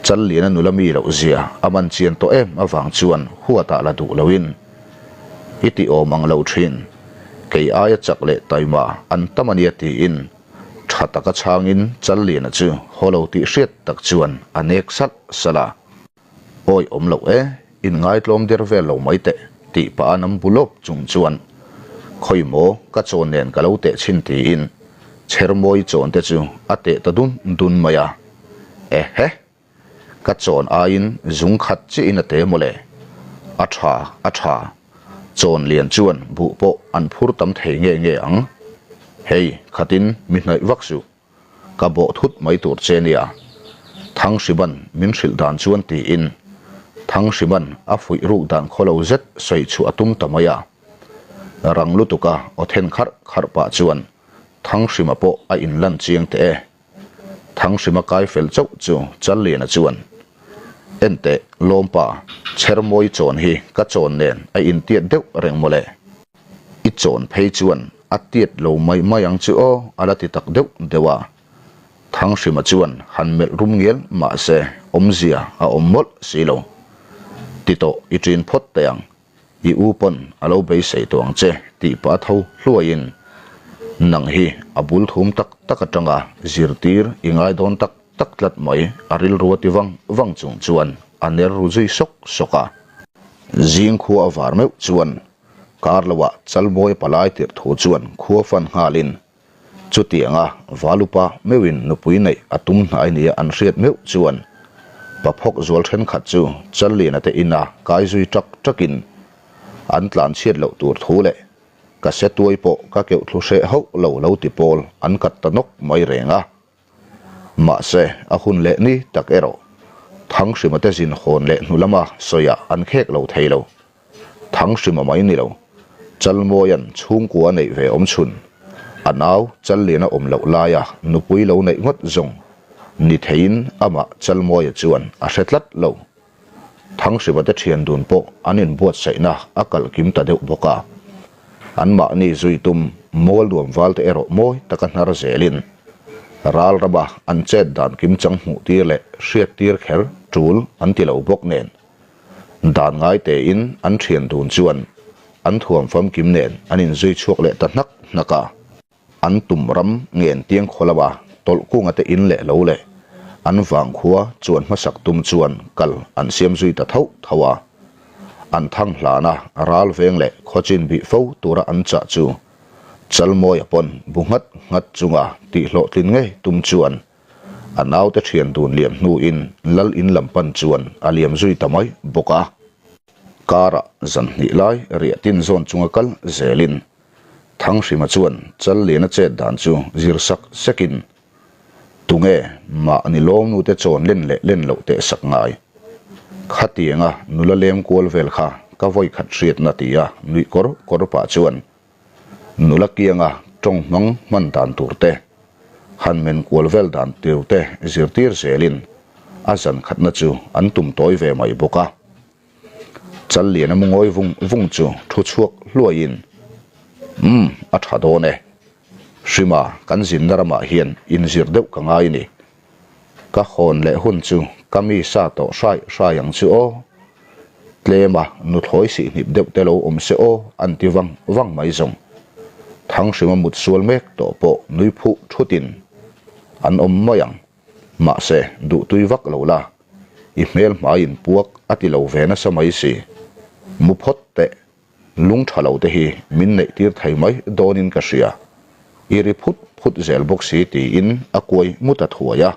Challiana nula mi loh zia a man chian tawh em avang chuan huat ah la duh lo in i ti awm ang lo thin kei aia chak leh taima an tam ania tiin Tha taka chhangin Challiana chu haw lo tih hriat tak chuan a nek salh salh a. Awi awm loh e, in ngaitlawm der vel lo mai teh, tih pah a nam bu lawp chung chuan Khawi maw, ka chawn nen ka lo teh chhin tiin Chermawi chawn te chu a teh ta dun dun mai a. Ehe! Ka chawn aiin zung khat chiahin a te mawle. A tha, a tha. Chawn lian chuan buh pawh an phur tam thei nge nge ang. Hei, khatin mi hnaih vak suh. Ka bawh thut mai tur che nia. Thangsiban min hrilh dan chuan tiin Thangsiban a fuih ruk dan khaw lo zet sawi chhuah a tum ta mai a. Rang lutuka aw then kharh kharh pah chuan Thanghrima pawh a inlan chiang teh e. Thanghrima kai fel chauh chu Challiana chuan, Enteh, Lawmpa, Chermawi chawn hi ka chawn nen a intiat deuh reng mawle. I chawn phei chuan a tiat lo mai mai ang chu aw, a la ti tak deuh deuh a. Thanghrima chuan han melh rum ngial mahse awmzia a awm mawlh si lo. Ti tawh i ṭin phawt teh ang, I u pawn a lo beisei tawh ang che tih pah tho hluaiin nang hi a bul thum tak tak atanga zirtir i ngai dawn tak tak tlat mai a rilru a ti vang vang chung chuan a ner ru zui sawk sawk a. Zing khua a var meuh chuan kar loah Chalbawi palai tirh thu chuan khua fan nghalin Chutianga Valupa meuhin nupui neih a tum hnai nia an hriat meuh chuan Paphawk zual thenkhat chu Challiana te ina kai zui ṭak ṭakin an tlan chhiat loh tur thu leh ka se tuai pawh ka keuh thlu hreh hauh lo lo ti pawl an kat ta nawk mai reng a. Mahse, a hun leh ni tak erawh Thanghrima te zin hawn leh hnu lama sawiah an khek lo thei lo. Thanghrima mai ni lo, Chalmawia'n chhungkua a neih ve awm chhun, a nau Challiana awm loh laia nupui lo neih ngawt zawng ni theiin amah Chalmawia chuan a hre tlat lo. Thanghrima te thian dun pawh an inbuatsaihna a kalh kim ta deuh bawk a. Anmahni zui tum Mualnuam valte erawh mawi taka hnar zelin ral rama an chet dan kimchang hmuhtir leh hriattir kher tul an ti lo bawk nen Dan ngai tein an thian dun chuan an thuam famkim nen an inzui chhuak leh ta hnak hnak a. An tum ram ngen tiang khaw lama tawlh kunga te in leh lo leh an vangkhua chuan hmasak tum chuan kal an siam zui ta tho tho a. An thang hlana ral veng leh khawchin bih fo tura an chah chu Chalmawia pawn bu nghat nghat chunga tihhlawhtlin ngei tum chuan A naute thian dun liam hnuin lal in lam pan chuan a liam zui ta mai bawk a. Karah zan hnih lai riah tin zawn chunga kal zelin Thanghrima chuan Challiana chet dan chu zir sak sekin Tunge mahni lawmnute chawn len leh len loh teh sak ngai. Khatianga nula lem kual vel kha ka vawi khat hriatna tia nuih kawr kawr pah chuan Nula kianga tawng hmang hman dan tur te, han men kual vel dan tur te zirtir zelin a zan khatna chu an tum tawi ve mai bawk a. Challiana mu ngawi vung vung chu thu chhuak hluaiin, Umm, a tha dawn e. Hrima kan zinna ramah hian inzir deuh ka ngai ni. Ka hawn leh hun chu ka mi sa tawh hrai hrai ang chu aw. Tlema nuthlawi sihhnip deuh te lo awm se aw an ti vang vang mai zawng. Thanghrima mut sual mek tawh pawh nui phuh thutin an awm mai ang. Mahse, duhtui vak lo la, i hmel hmaiin puak a ti lo ve nasa mai si. Mu phawt teh. Lung tha lo te hi min neih tir thei mai dawnin ka hria. I ri phut phut zel bawk si tiin a kuai ngut a thuai a.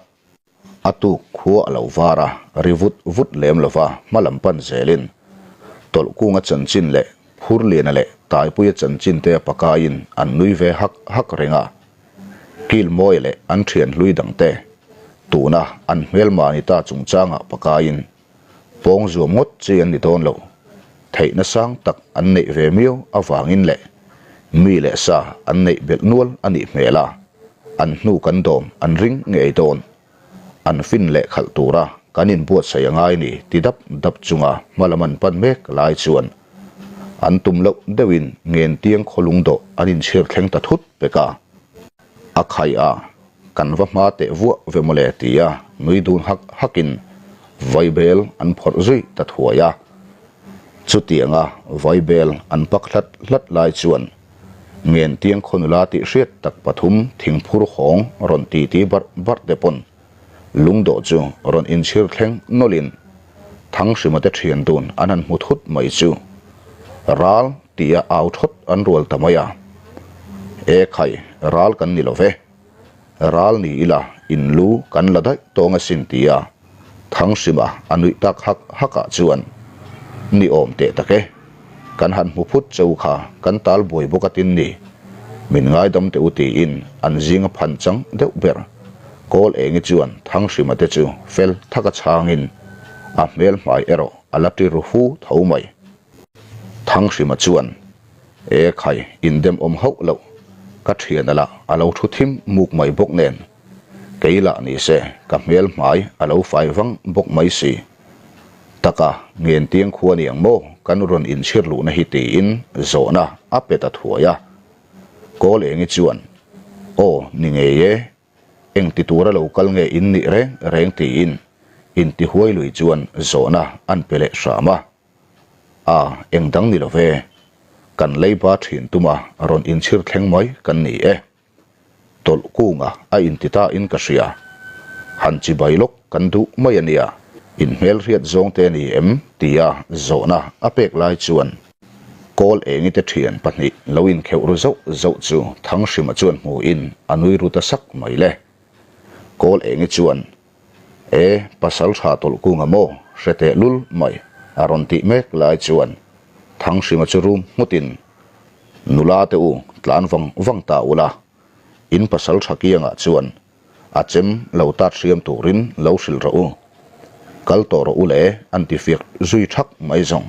A tuk khua a lo var a, ri vut vut lem lova hma lam pan zelin Tawlhkunga chanchin leh. Phurliana leh Taipuia chanchin te a pakaiin an nui ve hak hak reng a. Kilmawia leh an thian hlui dangte tuna an hmelma ni ta chungchangah pakaiin pawng zuam ngawt chi an ni dawn lo. Theihna sang tak an neih ve miau avangin leh mi leh sa an neih belh nual a nih hmel a, an hnu kan dawm an ring ngei dawn. An fin leh khalh tura kan inbuatsaih a ngai ni ti dap dap chunga hmalam an pan mek lai chuan an tum loh deuhin Ngentiang khawlung dawh an inchhir thleng ta thut pek a. A khai a, kan va hma teh vuah ve mawle tia nui dun hak hakin vaibel an phawrh zui ta thuai a. Chutianga vaibel an pak hlat hlat lai chuan Ngentiang khawnula tih hriat tak pathum thingphur hawng rawn titi barh barh te pawn lungdawh chu rawn inchhir thleng nawlhin Thanghrima te thian dun an han hmu thut mai chu ral tia au thawt an rual ta mai a. E khai, ral kan ni lo ve. Ral ni ila in lu kan la daih tawng asin tia Thanghrima a nuih tak hak hakah chuan ni awm teh tak e. Kan han hmu phut cheu kha kan tal buai bawk a tin ni. Min ngaidam teh u tiin an zinga phan chang deuh ber. Kawl Engi chuan Thanghrima te chu fel thaka chhangin a hmel hmai erawh a la ti ru fu tho mai. Thanghrima chuan E khai, indem awm hauh loh, ka thiana lah a lo thu thim muk mai bawk nen, kei lah ni se ka hmel hmai a lo fai vang bawk mai si. Taka, Ngentiang khua ni ang maw kan rawn inchhir luhna hi tiin zawhna a pe ta thuai a. Kawl Engi chuan, Aw, ni ngei e, eng ti tura lo kal nge in nih reng reng tiin intihuai lui chuan zawhna an pe leh hram a. A, eng dang ni lo ve. Kan leiba thin tuma rawn inchhir thleng mai kan ni e. Tawlh kunga a inti ta in ka hria. Han chibai lawk kan duh mai a nia. In hmelhriat zawng te ni em? tia zawhna a pek lai chuan Kawl Engi te thian pahnih lo inkheuh ru zauh zauh chu Thanghrima chuan hmuin a nui ru ta sak mai le. Kawl Engi chuan E, pasal tha tawlh kunga maw, hre teh lul mai, a rawn tih mek lai chuan Thanghrima chu rum nghutin, Nula te u, tlan vang vang ta ula, in pasal tha kiangah chuan a chem lo tat hriam turin lo hrilh rawh u. Kal tawh rawh u le, an ti fiak zui thak mai zawng.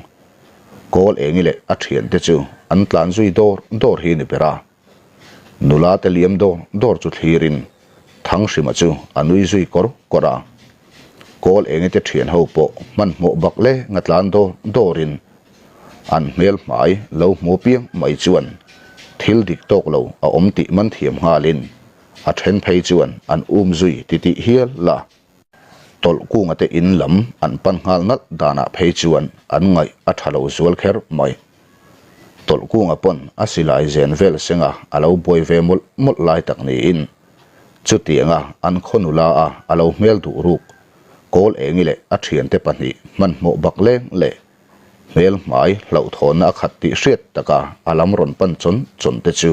Kawl Engi leh a thiante chu an tlan zui dawr dawr hi ni ber a. Nula te liam dawr dawr chu thlirin Thanghrima chu a nui zui kawr kawr a. Kawl enge te thian ho pawh hmanhmawh bak le nga tlan dawr dawrin an hmel hmai lo hmu piang mai chuan thil dik tawk lo a awm tih man thiam nghalin a then phei chuan an um zui titih hial la. Tawlh kunga te in lam an pan nghal nalh danah phei chuan an ngaih a tha lo zual kher mai. Tawlh kunga pawn a silai zen vel senga a lo buai ve mawlh mawlh lai tak niin chutianga an khaw nula a a lo hmel duh ruk Kawl Engi leh a thiante pahnih hmanhmawh bak leng leh hmel hmai hlauhthawnna a khat tih hriat taka a lam rawn pan chawn chawn te chu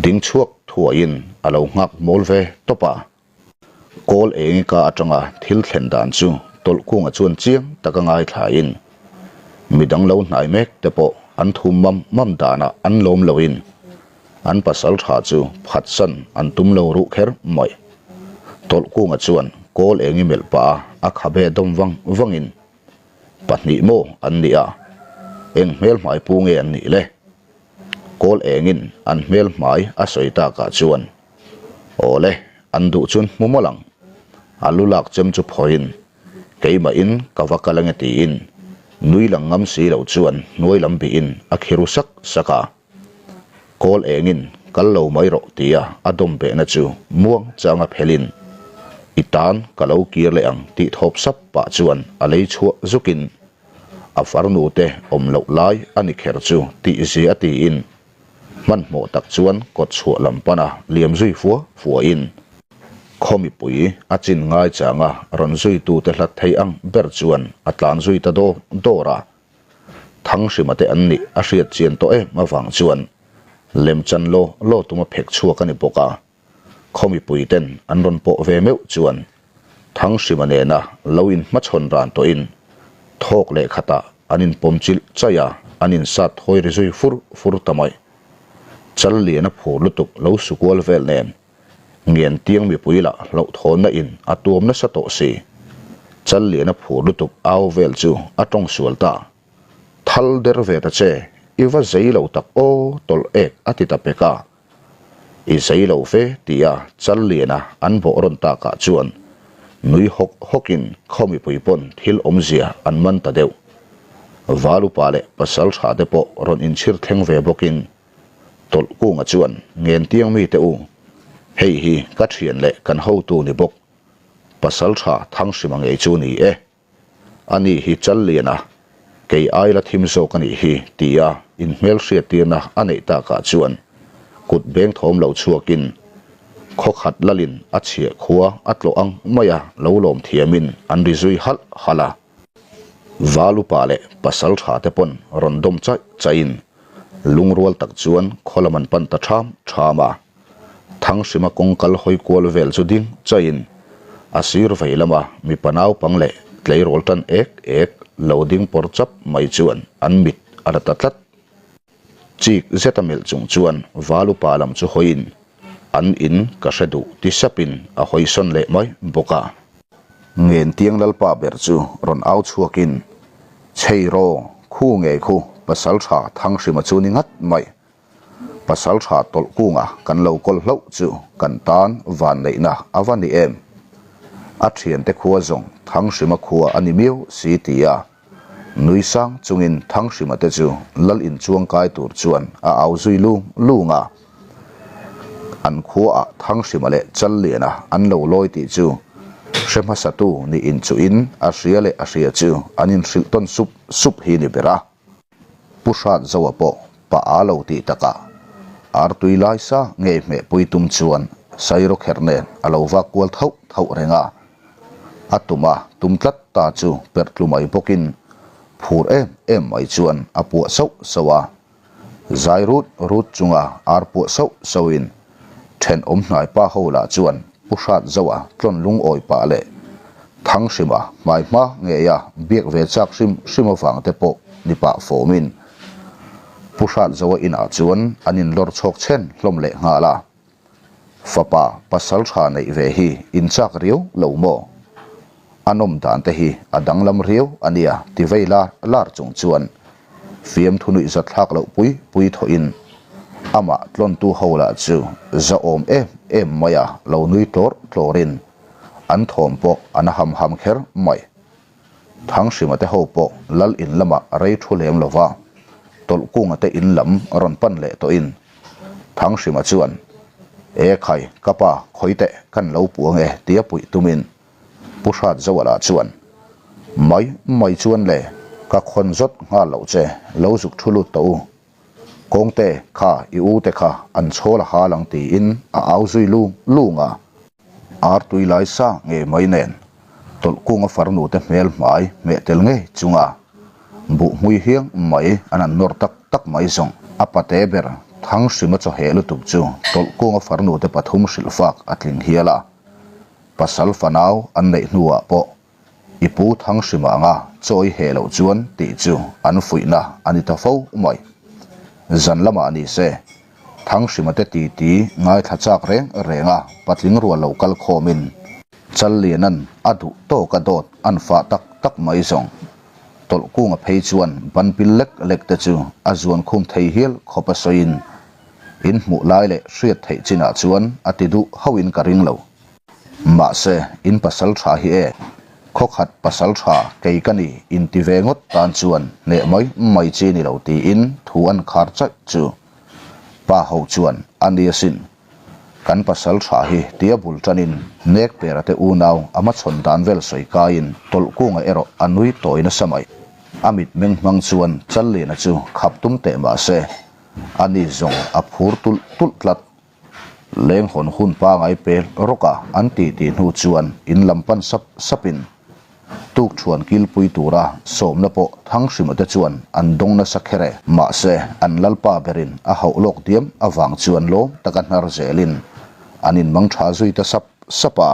ding chhuak thuaiin a lo nghak mawl ve tawp a. Kawl engika atanga thil thlen dan chu Tawlhkunga chuan chiang taka ngaithlain midang lo hnai mek te pawh an thum mam mam danah an lawm loin an pasal tha chu phatsan an tum lo ruh kher mai. Tawlhkunga chuan kawl engi melh pah a a khabe dawm vang vangin pahnih maw an nih a, eng hmel hmai pu nge an nih le? Kawl engin an hmel hmai a sawi takah chuan Awle, an duh chuan hmu mawlh ang. A lu lak chem chu phawiin, Keimahin ka va kal ange tiin nui lang ngam si lo chuan hnuai lam bihin a khi ru sak sak a. Kawl engin kal lo mai rawh tia a dawm behna chu muang changa phelin, I tan ka lo kir leh ang tih thawp sap pah chuan a lei chhuah zukin a farnu te awm loh lai a ni kher chu tih zia a tiin Hmanhmawh tak chuan kawt chhuah lam pana liam zui fua fuahin khaw mipui a chin ngai changa rawn zuitute hlat thei ang ber chuan a tlan zui ta dawr dawr a. Thanghrima te an nih a hriat chian tawh em avang chuan lemchan law law tuma phek chhuak a ni bawk a. Khaw mipui ten an rawn pawh ve meuh chuan Thanghrima nena lo inhmachhawn ran tawhin thawk leh khatah an inpawm chilh chaih a. an insat hawi ri zui fur fur ta mai. Chal lian a phur lutuk lo su kual vel nen ngen tiang mipui lah hlauhthawnna in a tuam nasa tawh si. Chal lian a phur lutuk au vel chu a tawng sual ta. Thal der ve ta che, i va zei lo tak aw tawlh ek a ti ta pek a. I zei lo ve tia chal liana an bawh rawn takah chuan nui hawk hawkin khaw mipui pawn thil awmzia an man ta deuh. Valupa leh pasal tha te pawh rawn inchhir thleng ve bawkin tawlh kunga chuan Ngentiang mite u, hei hi ka thian leh kan hotu ni bawk, pasal tha Thanghrima ngei chu ni e. A ni hi chal lian a, kei ai la thim zawk a nih hi tia inhmelhriattirna a neih takah chuan kut beng thawm lo chhuakin khawkhat lalin a chhiah khua a tlawh ang maia lo lawm thiamin an ri zui halh halh a. Val upa leh pasal tha te pawn rawn dawm chaih chaihin lungrual tak chuan khaw lam an pan ta ṭham ṭham a. Thanghrima kawng kal hawi kual vel chu ding chaiin a sir vei lama mipa naupang leh tleirawl tan ek ek lo ding pawr chap mai chuan an mit a la ta tlat. Chik zeta melh chung chuan val upa lam chu hawiin an in ka hre duh ti sapin a hawi sawn leh mai bawk a. Ngentiang lalpa ber chu rawn au chhuakin, Chhei raw, khu ngei khu pasal tha Thanghrima chu ni ngat mai. Pasal tha tawlh kunga kan lo kawl hlauh chu kan tan vanneihna a va ni em? A thiante khua zawng Thanghrima khua a ni miau si tia nui sang chungin Thanghrima te chu lal inchuang kai tur chuan a au zui lung lung a. An khuaah Thanghrima leh Challiana an lo lawi tih chu hre hmasatu ni inchuhin a hria leh a hria chu an inhrilh tawn sup sup hi ni ber a. Pu Hrat Zoa pawh pa a lo tih takah artui lai sa ngei hmehpui tum chuan Sairawkherh nen a lo vak kual thauh thauh reng a. A tum a tum tlat ta chu perh tlu mai bawkin phur em em mai chuan a puah sauh sauh a. Zai rut rut chunga ar puah sauh sauhin thenawm hnai pa ho lah chuan Pu Hrat Zoa tlawn lungawi pah leh Thanghrima hmai hma ngeia biak ve chak hrim hrim avang te pawh ni pah fawmin Pu Hrat Zoa inah chuan an inlawr chhawk chhen hlawm leh nghal a. Fapa pasal tha neih ve hi in chak riau lo maw? A nawm dan te hi a danglam riau a nia ti vei lar lar chung chuan fiamthu nuih zat thlak loh pui pui thawhin amah tlawntu ho lah chu zahawm em em maia lo nui tlawr tlawrin an thawm pawh a na ham ham kher mai. Thanghrima te ho pawh lal in lamah rei thu lem lova Tawlhkunga te in lam rawn pan leh tawhin Thanghrima chuan, E khai, ka pa, khawi teh, kan lo puang e, tia puih tumin Pu Hrat Zoala chuan, Mai mai chuan le, ka khawn zawt nghal loh che, lo zuk thu lut tawh u. Kawngte, kha, i u te kha an chhawl a hal ang tiin a au zui lung lung a. Ar tui lai sa ngei mai nen tawlhkunga farnu te hmel hmai hmeh tel ngei chunga buh hmui hiang mai an an nawr tak tak mai zawng. A pate ber Thanghrima chawheh lutuk chu tawlhkunga farnu te pathum hrilhfak a tling hial a. Pasal fanau an neih hnuah pawh I pu Thanghrima anga chawi heh loh chuan tih chu an fuihna a ni ta fo mai. Zan lamah ni se, Thanghrima te titi ngaithla chak reng reng a patling rual lo kal khawmin Challianan a duh tawk a dawt an fah tak tak mai zawng. Tawlhkunga phei chuan ban pil lek lek te chu a zuan khum thei hial khawp a sawiin in hmuh lai leh hriat theih chinah chuan a ti duh hauhin ka ring lo. Mahse, in pasal tha hi e, khawkhat pasal tha kei ka ni inti ve ngawt tan chuan hneh mai mai chi ni lo tiin thu an khar chaih chu. Pa ho chuan a ni asin. Kan pasal tha hi tia bul tanin nek pera te unau a hmachhawn dan vel sawi kaiin tawlhkunga erawh a nui tawi nasa mai. A mitmeng hmang chuan Challiana chu khap tum teh mahse, ani zawng a phur tulh tulh tlat. Leng hawn hun pangai pel rawk a an ti tih hnu chuan in lam pan sap sapin tukṭhuan kilpui tura sawmna pawh Thanghrima te chuan an dawng nasa kher e. Mahse, an lalpa berin a hauh lawk diam avang chuan lawm taka hnar zelin an inmang tha zui ta sap sap a.